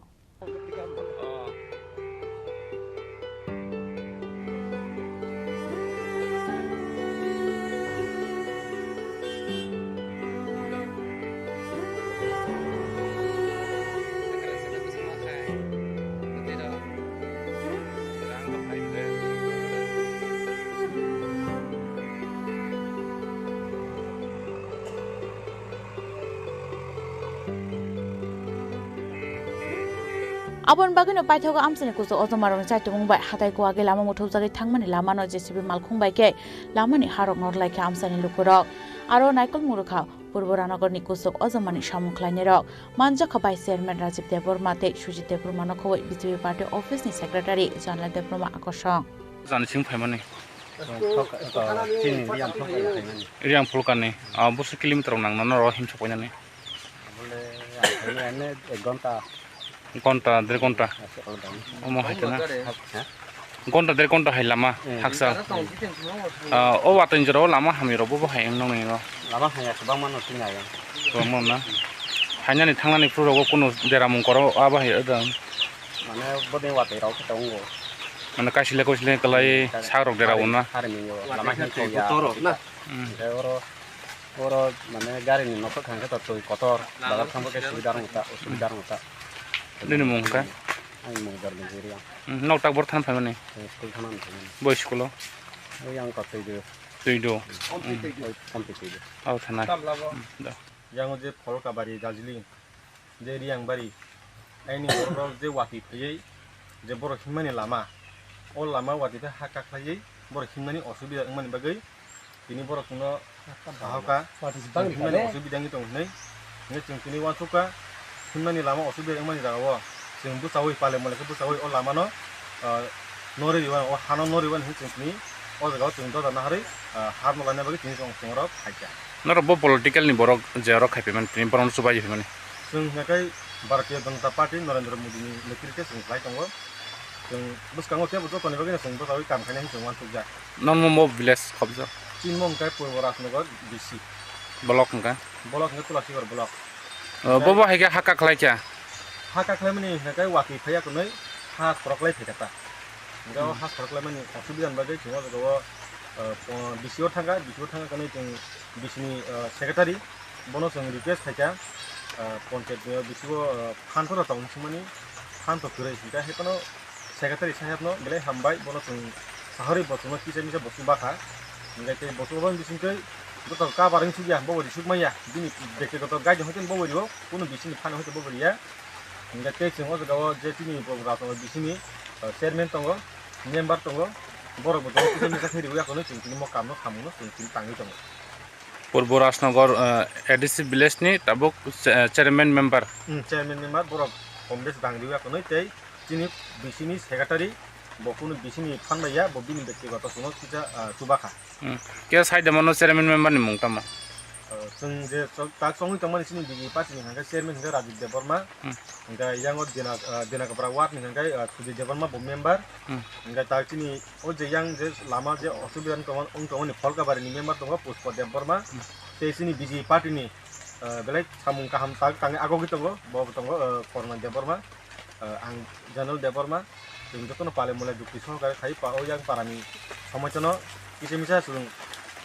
Aboni bagwino paithago amchaini kuchuk ojomarokni chaitumung bai hatai kuwagwi lama muthupjagwi thangmani lamano J C B malkhung bai khe lamani harok norlai kha amchaini lukurok. Aro naikol murukha Purbo Ranagorni kuchuk ojomani samung khlainairok manjakha Vice Chairman Rajib Debbarma tei Sujit Debbarmano khowoi B J P Party Office ni Secretary Janal Debbarma akosong. Jani sing phaimani. Chini Riyang Pholka ni phaimani. Riyang Pholka ni, ah, busu kilometer nang nono ro himsok painani. Bole, ang khaina ene ek ghonta. Ghonta, der ghonta. Aswk ghonta. Omo hai kheno. Ha? Ghonta, der ghonta hai lama, hmm, haksa. Ah, o watwi jora o lama hamya rok bo, bo hai wng nang nai no. Lama hamya kwbangma no tini ayang. Kwbangma na. Hainani thangnani phuru rogo kunu deramung koro abo hai wng. Mane bodei watwi rok khe tongo. Mane kaisile koisile kwlai, hmm, sak rok dera hari, wngna. Hari minyo lama hin thok ya. Hmm. Hingke oro Oro mane gari ni nokha kha khe to twi kotor, bazar thangbo khe subida rwngta, osubida rwngta. Nini mung kha? Ani mung Dharmajiri ang. Hmm, nok tak bor than phaimani? Eh, school thana phaimani. Boi school o? Oi ang ko twi do. Twi do. Oi, Ompi twi do. Abo thanai. Hmm, do. Yang o je Pholkabari, Darjeeling. Je Riyangbari, aini borok je watwi phaiwi, je borok himmani lama, o lama watwi phai ha kakhlaiwi borok himmani osubida wngmani bagwi tini borok chwngno sahoka, watwi se bangni himmani phai le. Osubida wngwi tongo hinwi, hinwi chwng tini uansukha, himmani lama osubida wngmani jagao chwng bwchaui pale mole khe bwchaui o lamano, ah, norwi rwmani, o hano norwi rwmani hinwi chwng tini o jagao chwng doda naharwi, ah, ha nolaina bagwi tini chwng, chwng oro phaikha. Norok bo political ni borok je oro khai phaimani, tini borokno chubaui phaimani. Chwng hwnkhe Bharatiya Janata Party Narendra Modi ni netrite chwng khlai tongo. Chwng bwskango teibo jotoni bagwino chwng bwchaui kam khainai hinwi chwng uansukjak. Normo mo village khobjak? Chini mo hwnkhe Purbo Rajnagar D C. Block hwnkhe? Block hwnkhe Tulasikhor block. O, bo bo hai khe ha kakhlai kha? Ha kakhlaimani hwnkhe watwi phaiya kwnwi ha khoroklai phaikha ta. Hwnkhe o, hmm, ha khoroklaimani osubidani bagwi chwng o jaga o, o, po-, D C o thangkha, D C o thangkha kwnwi chwng D C ni, o, secretary, bono chwng request khaikha, o, panchayat ni o bisingo, o, phan phano tong singmani, phan to kwrwi hwnkhe hai phano secretary saheb no belai hambai, bono chwng sahorwi bo chwngno kisa misa bo chubakha, hwnkhe tei bo chubabani bisingtwi joto kabar wng sukya, bobo risuk manya, bini bektigoto gaidi hoite bobo rio, kunu bisingni phan hoite bobo riya. Hingke tei chwng o jaga o je chini bo Rajnagar bisingni, eh, chairman tongo, member tongo, borok bo tongo, kisa misa khe riwi akhoro chwng tini mo kamno samungno chwng tini tangwi tongo. Purbo Rajnagar, eh, A D C village ni tabuk, eh, chairman member. Hmm, chairman member borok Congress dang riwi akhoro tei chini bisingni secretary bo kunu bisingni phan bai ya, bo bini bektigoto chwngno kisa, eh, chubakha. Hmm. Khe sai de mano chairman member ni mung tamo? Uh, chwng je chok-, tak chongwi tongmani chini B J P party ni hwnkhe chairman hwnkhe Rajib Debbarma, hmm, hwnkhe yango Dina, uh, Dinakapra ward ni hwnkhe, uh, Sujit Debbarma bo member, hmm, hwnkhe tak chini o je yang je lama je osubida wng tongmani, wng tongmani Pholkabari ni member tongo Pushpa Debbarma, hmm, tei chini B J P party ni, uh, belai samung kaham tak tangwi agogwi tongo, bo bo tongo, uh, Korma Debbarma. Ah, ang Janal Debbarma, chwng jotono pale mole jukti sohokare khai pa, o yang parani somosya no kisa misa chwng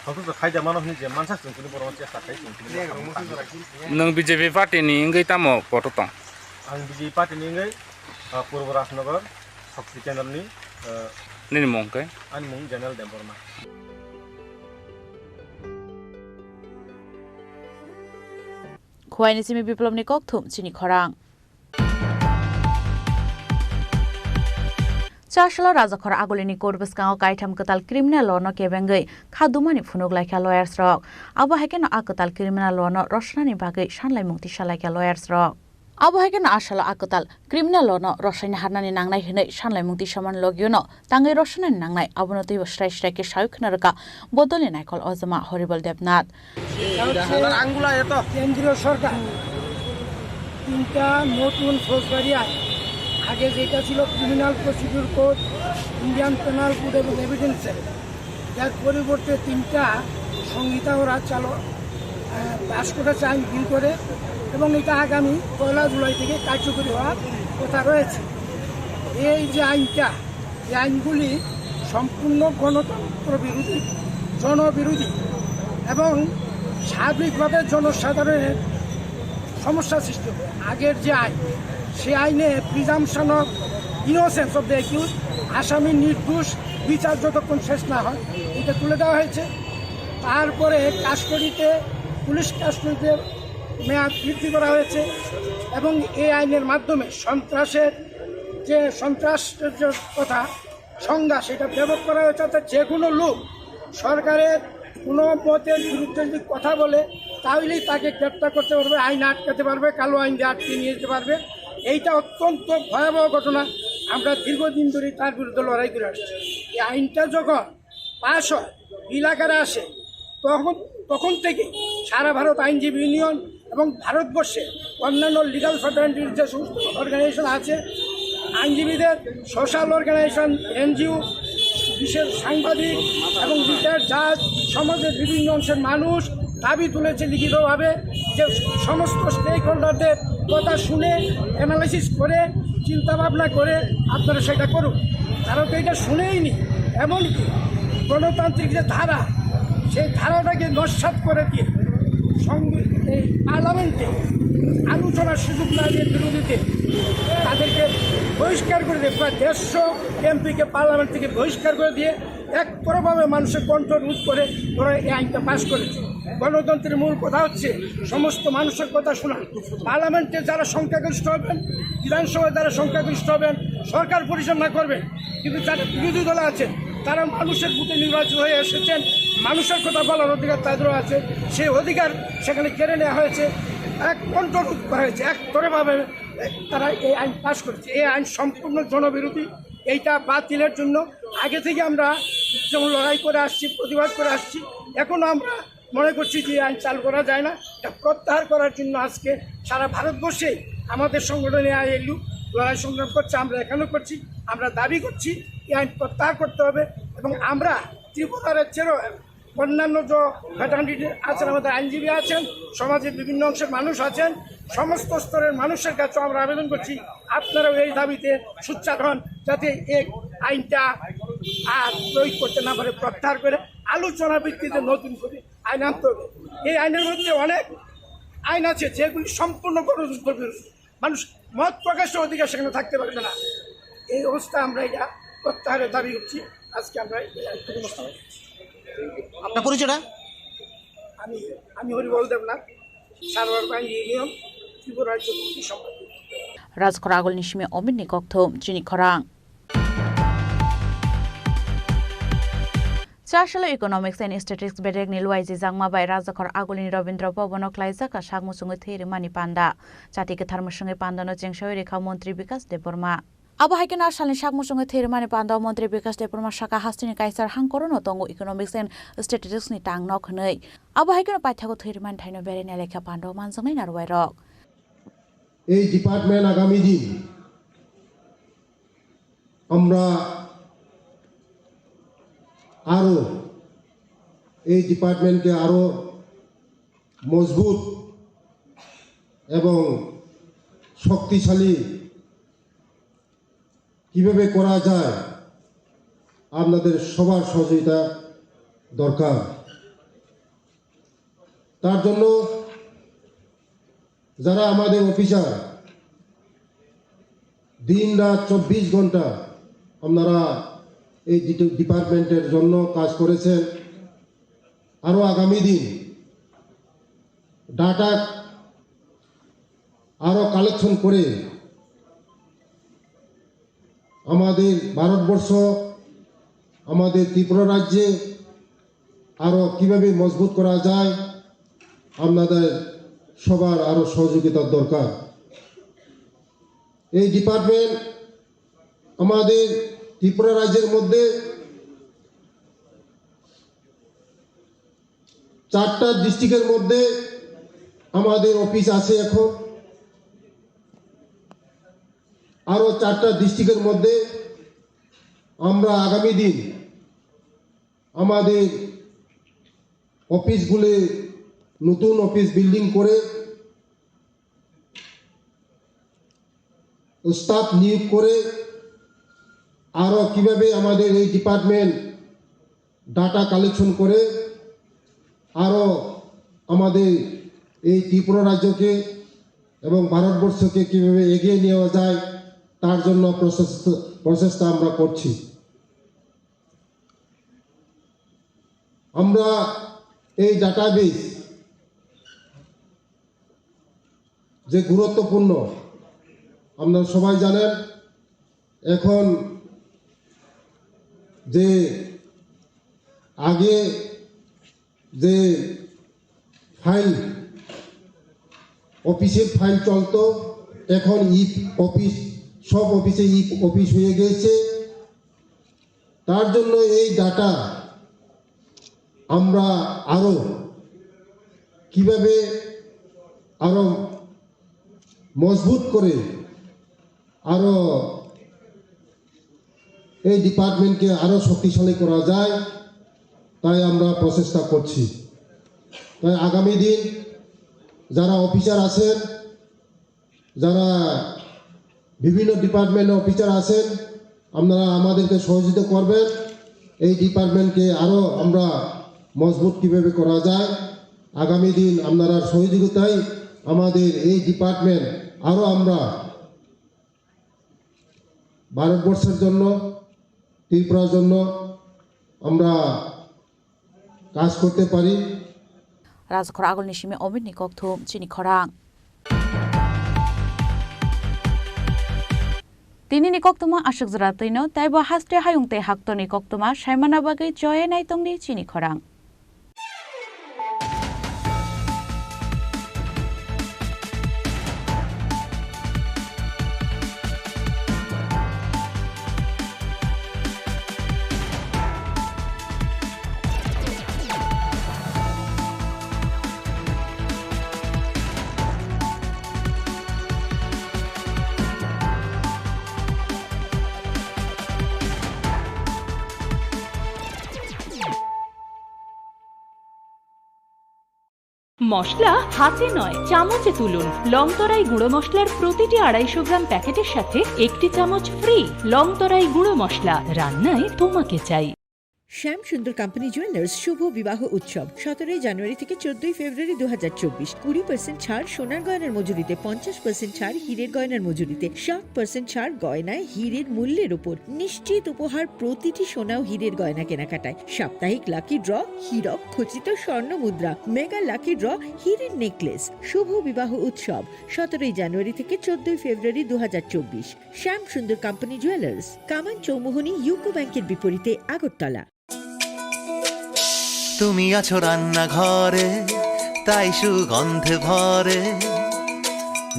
songkhe khai da mano hinwi je mansa chwng tini borok chesta khai chwng tini. Nwng B J P party ni wngwi tamo poto tong? Ang B J P party ni wngwi, ah, Purbo Rajnagar, Shakti Kendra ni, ah, nini mung khe? Ani mung Janal Debbarma. Khowai ni simi Biplop ni kokthum chini khorang. Chasalo Rajakhor Agulini court bwskango kaitham kwtal criminal law no kebengwi kha dumani phunuk laikha lawyers rok. Abo hai kheno a kwtal criminal law no rosnani bagwi sanlaimung tisa laikha lawyers rok. Abo hai kheno a salo a kwtal criminal law no rosnaini harnani nangnai hwnwi sanlaimung tisamani logio no tangwi rosnani nangnai, abono teibo srai srai khe sawi khna rwkha bodolni naikhol ojama Horibol Debnath. এটা হচ্ছে কেন্দ্রীয় সরকার তিনটা নতুন ফৌজদারি আইন, আগে যেটা ছিল criminal procedure code, Indian penal code এবং এভিডেন্স অ্যাক্ট, যার পরিবর্তে তিনটা সংহিতা ওরা চালু আহ, পাশ করেছে আইন ভুল করে, এবং এটা আগামী পয়লা জুলাই থেকে কার্যকরী হওয়ার কথা রয়েছে। এই যে আইনটা, এই আইনগুলি সম্পূর্ণ গণতন্ত্র বিরোধী, জনবিরোধী এবং সার্বিকভাবে জনসাধারণের সমস্যা সৃষ্টি হবে। আগের যে আইন, সে আইনে presumption of innocence of the accuse, আসামি নির্দোষ, বিচার যতক্ষণ শেষ না হয়, এটা তুলে দেওয়া হয়েছে। তারপরে কাস্টডিতে, পুলিশ কাস্টডিতে মেয়াদ বৃদ্ধি করা হয়েছে এবং এই আইনের মাধ্যমে সন্ত্রাসের যে, সন্ত্রাসের যে কথা, সংজ্ঞা, সেটা ব্যাপক করা হয়েছে। অর্থাৎ যে কোনো লোক সরকারের কোনো মতের বিরুদ্ধে যদি কথা বলে, তাহলেই তাকে গ্রেপ্তার করতে পারবে, আইন আটকাতে পারবে, কালো আইন দিয়ে আটকে নিয়ে যেতে পারবে। এইটা অত্যন্ত ভয়াবহ ঘটনা। আমরা দীর্ঘদিন ধরেই তার বিরুদ্ধে লড়াই করে আসছি। এই আইনটা যখন পাশ হয়, বিল আকারে আসে, তখন, তখন থেকে সারা ভারত আইনজীবী ইউনিয়ন এবং ভারতবর্ষে অন্যান্য লিগ্যাল ফ্রেটার্নিটির যে সমস্ত অর্গানাইজেশন আছে, আইনজীবীদের সোশ্যাল অর্গানাইজেশন, এনজিও, বিশেষ সাংবাদিক এবং রিটায়ার্ড জাজ, সমাজের বিভিন্ন অংশের মানুষ দাবি তুলেছে লিখিতভাবে যে সমস্ত স্টেক হোল্ডারদের কথা শুনে, অ্যানালাইসিস করে, চিন্তা ভাবনা করে আপনারা সেটা করুন। তারা তো এটা শুনেইনি। এমনকি গণতান্ত্রিক যে ধারা, সেই ধারাটাকে নস্যাৎ করে দিয়ে সংবি-, এই পার্লামেন্টে আলোচনার সুযোগ না দিয়ে বিরোধীদের, তাদেরকে বহিষ্কার করে দিয়ে, প্রায় দেড়শো এমপিকে পার্লামেন্ট থেকে বহিষ্কার করে দিয়ে একতরফাভাবে মানুষের কণ্ঠ রোধ করে ওরা এই আইনটা পাস করেছে। গণতন্ত্রের মূল কথা হচ্ছে সমস্ত মানুষের কথা শোনা। পার্লামেন্টে যারা সংখ্যাগরিষ্ঠ হবেন, বিধানসভায় যারা সংখ্যাগরিষ্ঠ হবেন, সরকার পরিচালনা করবেন, কিন্তু যারা বিরোধী দলে আছেন, তারা মানুষের ভোটে নির্বাচিত হয়ে এসেছেন, মানুষের কথা বলার অধিকার তাদেরও আছে। সেই অধিকার সেখানে কেড়ে নেওয়া হয়েছে, এক কণ্ঠরোধ করা হয়েছে, একতরফাভাবে তারা এই আইন পাস করেছে। এই আইন সম্পূর্ণ জনবিরোধী। এইটা বাতিলের জন্য আগে থেকে আমরা যেমন লড়াই করে আসছি, প্রতিবাদ করে আসছি, এখনো আমরা মনে করছি যে আইন চালু করা যায় না। এটা প্রত্যাহার করার জন্য আজকে সারা ভারতবর্ষে আমাদের সংগঠনে আইএলইউ লড়াই সংগ্রাম করছে, আমরা এখানেও করছি। আমরা দাবি করছি এই আইন প্রত্যাহার করতে হবে এবং আমরা ত্রিপুরা রাজ্যেরও অন্যান্য যে ফ্রেটার্নিটি আছেন, আমাদের আইনজীবী আছেন, সমাজের বিভিন্ন অংশের মানুষ আছেন, সমস্ত স্তরের মানুষের কাছে আমরা আবেদন করছি, আপনারাও এই দাবিতে সোচ্চার হন, যাতে এই আইনটা আর প্রয়োগ করতে না পারে, প্রত্যাহার করে আলোচনা ভিত্তিতে নতুন করে আইন আনতে হবে। এই আইনের মধ্যে অনেক আইন আছে যেগুলি সম্পূর্ণ গণতন্ত্র বিরোধী। মানুষ মত প্রকাশের অধিকার সেখানে থাকতে পারবে না। এই অবস্থা আমরা এটা প্রত্যাহারের দাবি করছি। আজকে আমরা এই আইন প্রত্যাহার করছি। আপনার পরিচয়টা? আমি, আমি হরিবল দেবনাথ, সারোয়ারবাড়ি ইউনিয়ন, ত্রিপুরা রাজ্য কমিটির সম্পাদক। Rajkhor Agulni simi Omitni kokthum chini khorang. Chasalo Economics and Statistics bedekni luaiji jakma bai Rajakhor Agulini Rabindra Bhavan o khlaijak kha sak muchungwi thwi rwmani panda. Chati kwthar mwswngwi pandano chengsawi rwkha Montri Bikas Debbarma. Abo hai kheno a salni sak muchungwi thwi rwmani panda o Montri Bikas Debbarma sakha, hasteni kaisar hangkorono tongo Economics and Statistics ni tang nok hwnwi. Abo hai kheno paithago thwi rwmani thaino berai nai lekha panda o manjaknai narwai rok. এই ডিপার্টমেন্ট আগামী দিন আমরা আরো এই ডিপার্টমেন্টকে আরো মজবুত এবং শক্তিশালী কিভাবে করা যায়, আপনাদের সবার সহযোগিতা দরকার। তার জন্য যারা আমাদের অফিসার, দিন রাত চব্বিশ ঘন্টা আপনারা এই ডিটে-, ডিপার্টমেন্টের জন্য কাজ করেছেন। আরও আগামী দিন ডাটা আরও কালেকশন করে আমাদের ভারতবর্ষ, আমাদের ত্রিপুরা রাজ্যে আরো কিভাবে মজবুত করা যায়, আপনাদের সবার আরো সহযোগিতার দরকার। এই ডিপার্টমেন্ট আমাদের ত্রিপুরা রাজ্যের মধ্যে চারটা ডিস্ট্রিক্টের মধ্যে আমাদের অফিস আছে এখন। আরো চারটা ডিস্ট্রিক্টের মধ্যে আমরা আগামী দিন আমাদের অফিসগুলি নতুন অফিস বিল্ডিং করে স্টাফ নিয়োগ করে আরো কিভাবে আমাদের এই ডিপার্টমেন্ট ডাটা কালেকশন করে আরো আমাদের এই ত্রিপুরা রাজ্যকে এবং ভারতবর্ষকে কিভাবে এগিয়ে নেওয়া যায়, তার জন্য প্রচেষ্টা, প্রচেষ্টা আমরা করছি। আমরা এই ডাটাবেস যে গুরুত্বপূর্ণ, আপনারা সবাই জানেন, এখন যে আগে যে ফাইল, অফিসের ফাইল চলতো, এখন ই অফিস, সব অফিসে ই অফিস হয়ে গেছে। তার জন্য এই ডাটা আমরা আরো কিভাবে আরো মজবুত করে আরো এই ডিপার্টমেন্টকে আরো শক্তিশালী করা যায়, তাই আমরা প্রচেষ্টা করছি। তাই আগামী দিন যারা অফিসার আছেন, যারা বিভিন্ন ডিপার্টমেন্ট অফিসার আছেন, আপনারা আমাদেরকে সহযোগিতা করবেন। এই ডিপার্টমেন্টকে আরো আমরা মজবুত কিভাবে করা যায়, আগামী দিন আপনারা সহযোগিতায় আমাদের এই ডিপার্টমেন্ট আরো আমরা ভারতবর্ষের জন্য, ত্রিপুরার জন্য আমরা কাজ করতে পারি। Rajkhor agulni simi Omitni kokthum chini khorang. Tinini koktwma aswk jora twino, taibo haste hayung tei haktorni koktwma saimana bagwi choye naitongdi chini khorang. মশলা হাতে নয়, চামচে তুলুন। লংতরাই গুঁড়ো মশলার প্রতিটি আড়াইশো গ্রাম প্যাকেটের সাথে একটি চামচ ফ্রি। লংতরাই গুঁড়ো মশলা, রান্নায় তোমাকে চাই। শ্যাম সুন্দর কোম্পানি জুয়েলার্স শুভ বিবাহ উৎসব সতেরোই জানুয়ারি থেকে চোদ্দই ফেব্রুয়ারি দু হাজার চব্বিশ। কুড়ি পার্সেন্ট ছাড় সোনার গয়নার মজুরিতে, পঞ্চাশ পার্সেন্ট ছাড় হীরের গয়নার মজুরিতে, সাত পার্সেন্ট ছাড় গয়নায় হীরের মূল্যের উপর। নিশ্চিত উপহার প্রতিটি সোনা ও হীরের গয়না কেনাকাটায়। সাপ্তাহিক লাকি ড্র, হীরক খচিত স্বর্ণ মুদ্রা, মেগা লাকি ড্র, হীরের নেকলেস। শুভ বিবাহ উৎসব সতেরোই জানুয়ারি থেকে চোদ্দই ফেব্রুয়ারি দু হাজার চব্বিশ। শ্যাম সুন্দর কোম্পানি জুয়েলার্স, কামান চৌমুহনী ইউকো ব্যাংকের বিপরীতে, আগরতলা। তুমি আছো রান্নাঘরে, তাই সুগন্ধে ভরে।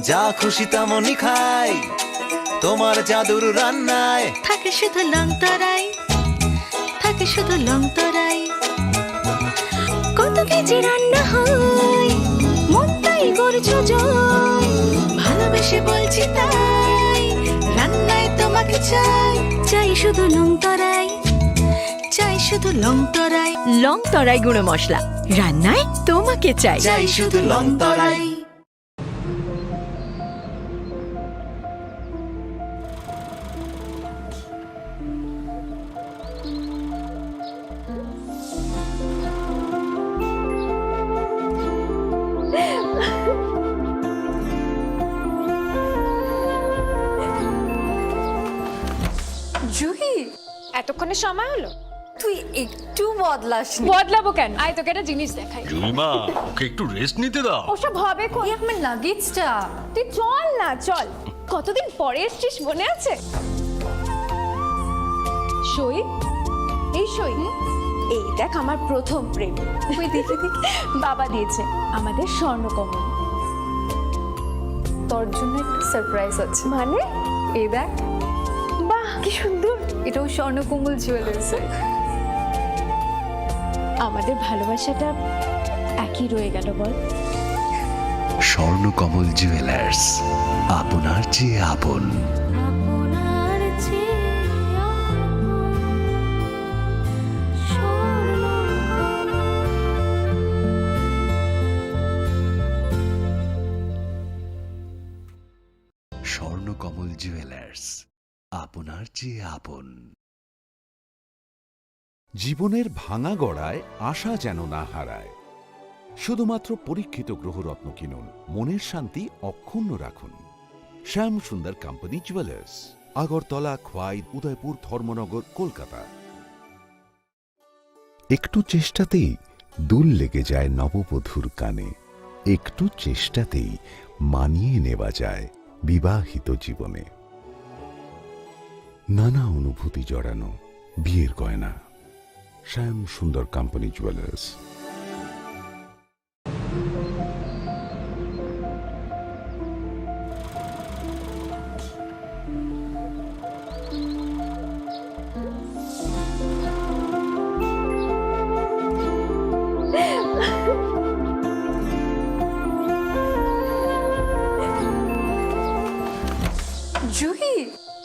যা খুশি তেমনই খাই, তোমার জাদুর রান্নায়। থাকে শুধু লংতরাই, থাকে শুধু লংতরাই। কত কেজি রান্না হয়, মনটাই করছো জয়। ভালোবেসে বলছি তাই, রান্নায় তোমাকে চাই। চাই শুধু লংতরাই, চাই শুধু লংতরাই। লংতরাই গুঁড়ো মশলা, রান্নায় তোমাকে চাই। চাই শুধু লংতরাই। জুহি, এতক্ষণে সময় হলো? তুই একটু বদলাসনি। বদলাবো কেন? আয়, তোকে একটা জিনিস দেখাই। জুলিমা, ওকে একটু রেস্ট নিতে দাও। ওসব হবে কই? এই আমার লাগেজটা। তুই চল না, চল। কতদিন পরে এসছিস, মনে আছে? সই, এই সই, এই দেখ আমার প্রথম প্রেম। ওই দেখি দেখি, বাবা দিয়েছে আমাদের স্বর্ণকমল। তোর জন্য একটা সারপ্রাইজ আছে। মানে? এই দেখ। বাহ, কি সুন্দর। এটাও স্বর্ণকমল জুয়েলার্সের। আমাদের ভালোবাসাটা একই রয়ে গেল বল। স্বর্ণকমল জুয়েলার্স, আপনার চেয়ে আপন। স্বর্ণকমল জুয়েলার্স, আপনার চেয়ে আপন। জীবনের ভাঙা গড়ায় আশা যেন না হারায়। শুধুমাত্র পরীক্ষিত গ্রহরত্ন কিনুন, মনের শান্তি অক্ষুণ্ণ রাখুন। শ্যাম সুন্দর কোম্পানি জুয়েলার্স, আগরতলা, খোয়াই, উদয়পুর, ধর্মনগর, কলকাতা। একটু চেষ্টাতেই দুল লেগে যায় নববধূর কানে, একটু চেষ্টাতেই মানিয়ে নেওয়া যায় বিবাহিত জীবনে। নানা অনুভূতি জড়ানো বিয়ের গয়না। শ্যাম সুন্দর কোম্পানি জুয়েলার্স। জুহি,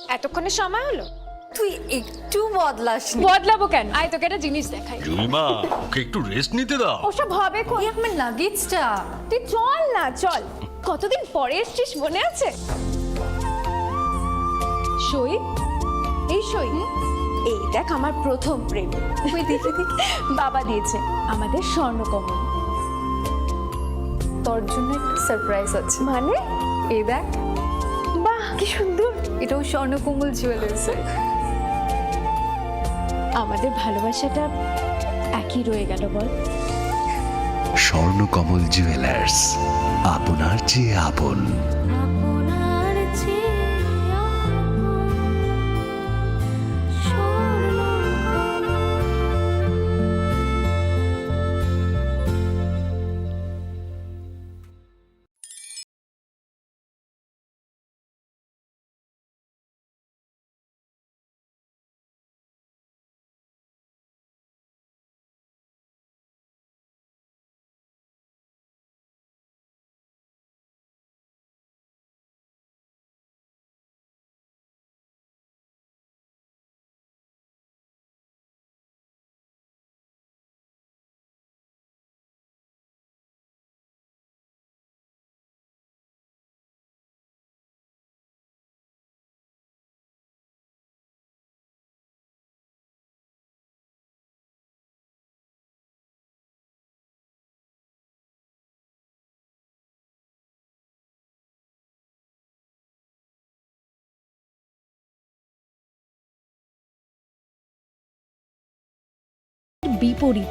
এতক্ষণে সময় হলো? তুই একটু বদলাসনি। বদলাবো কেন? আয়, তোকে একটা জিনিস দেখাই। জুইমা, ওকে একটু রেস্ট নিতে দাও। ওসব হবে কোন? এই আমার লাগেজটা। তুই চল না, চল। কতদিন পরে এসছিস, মনে আছে? সই, এই সই, এই দেখ আমার প্রথম প্রেম। ওই দেখি দেখি, বাবা দিয়েছে আমাদের স্বর্ণকমল। তোর জন্য একটা সারপ্রাইজ আছে। মানে? এই দেখ। বাহ, কি সুন্দর। এটাও স্বর্ণকমল জুয়েলার্সের। আমাদের ভালোবাসাটা একই রয়ে গেল বল। স্বর্ণকমল জুয়েলার্স, আপনার চেয়ে আপন। বিপরীত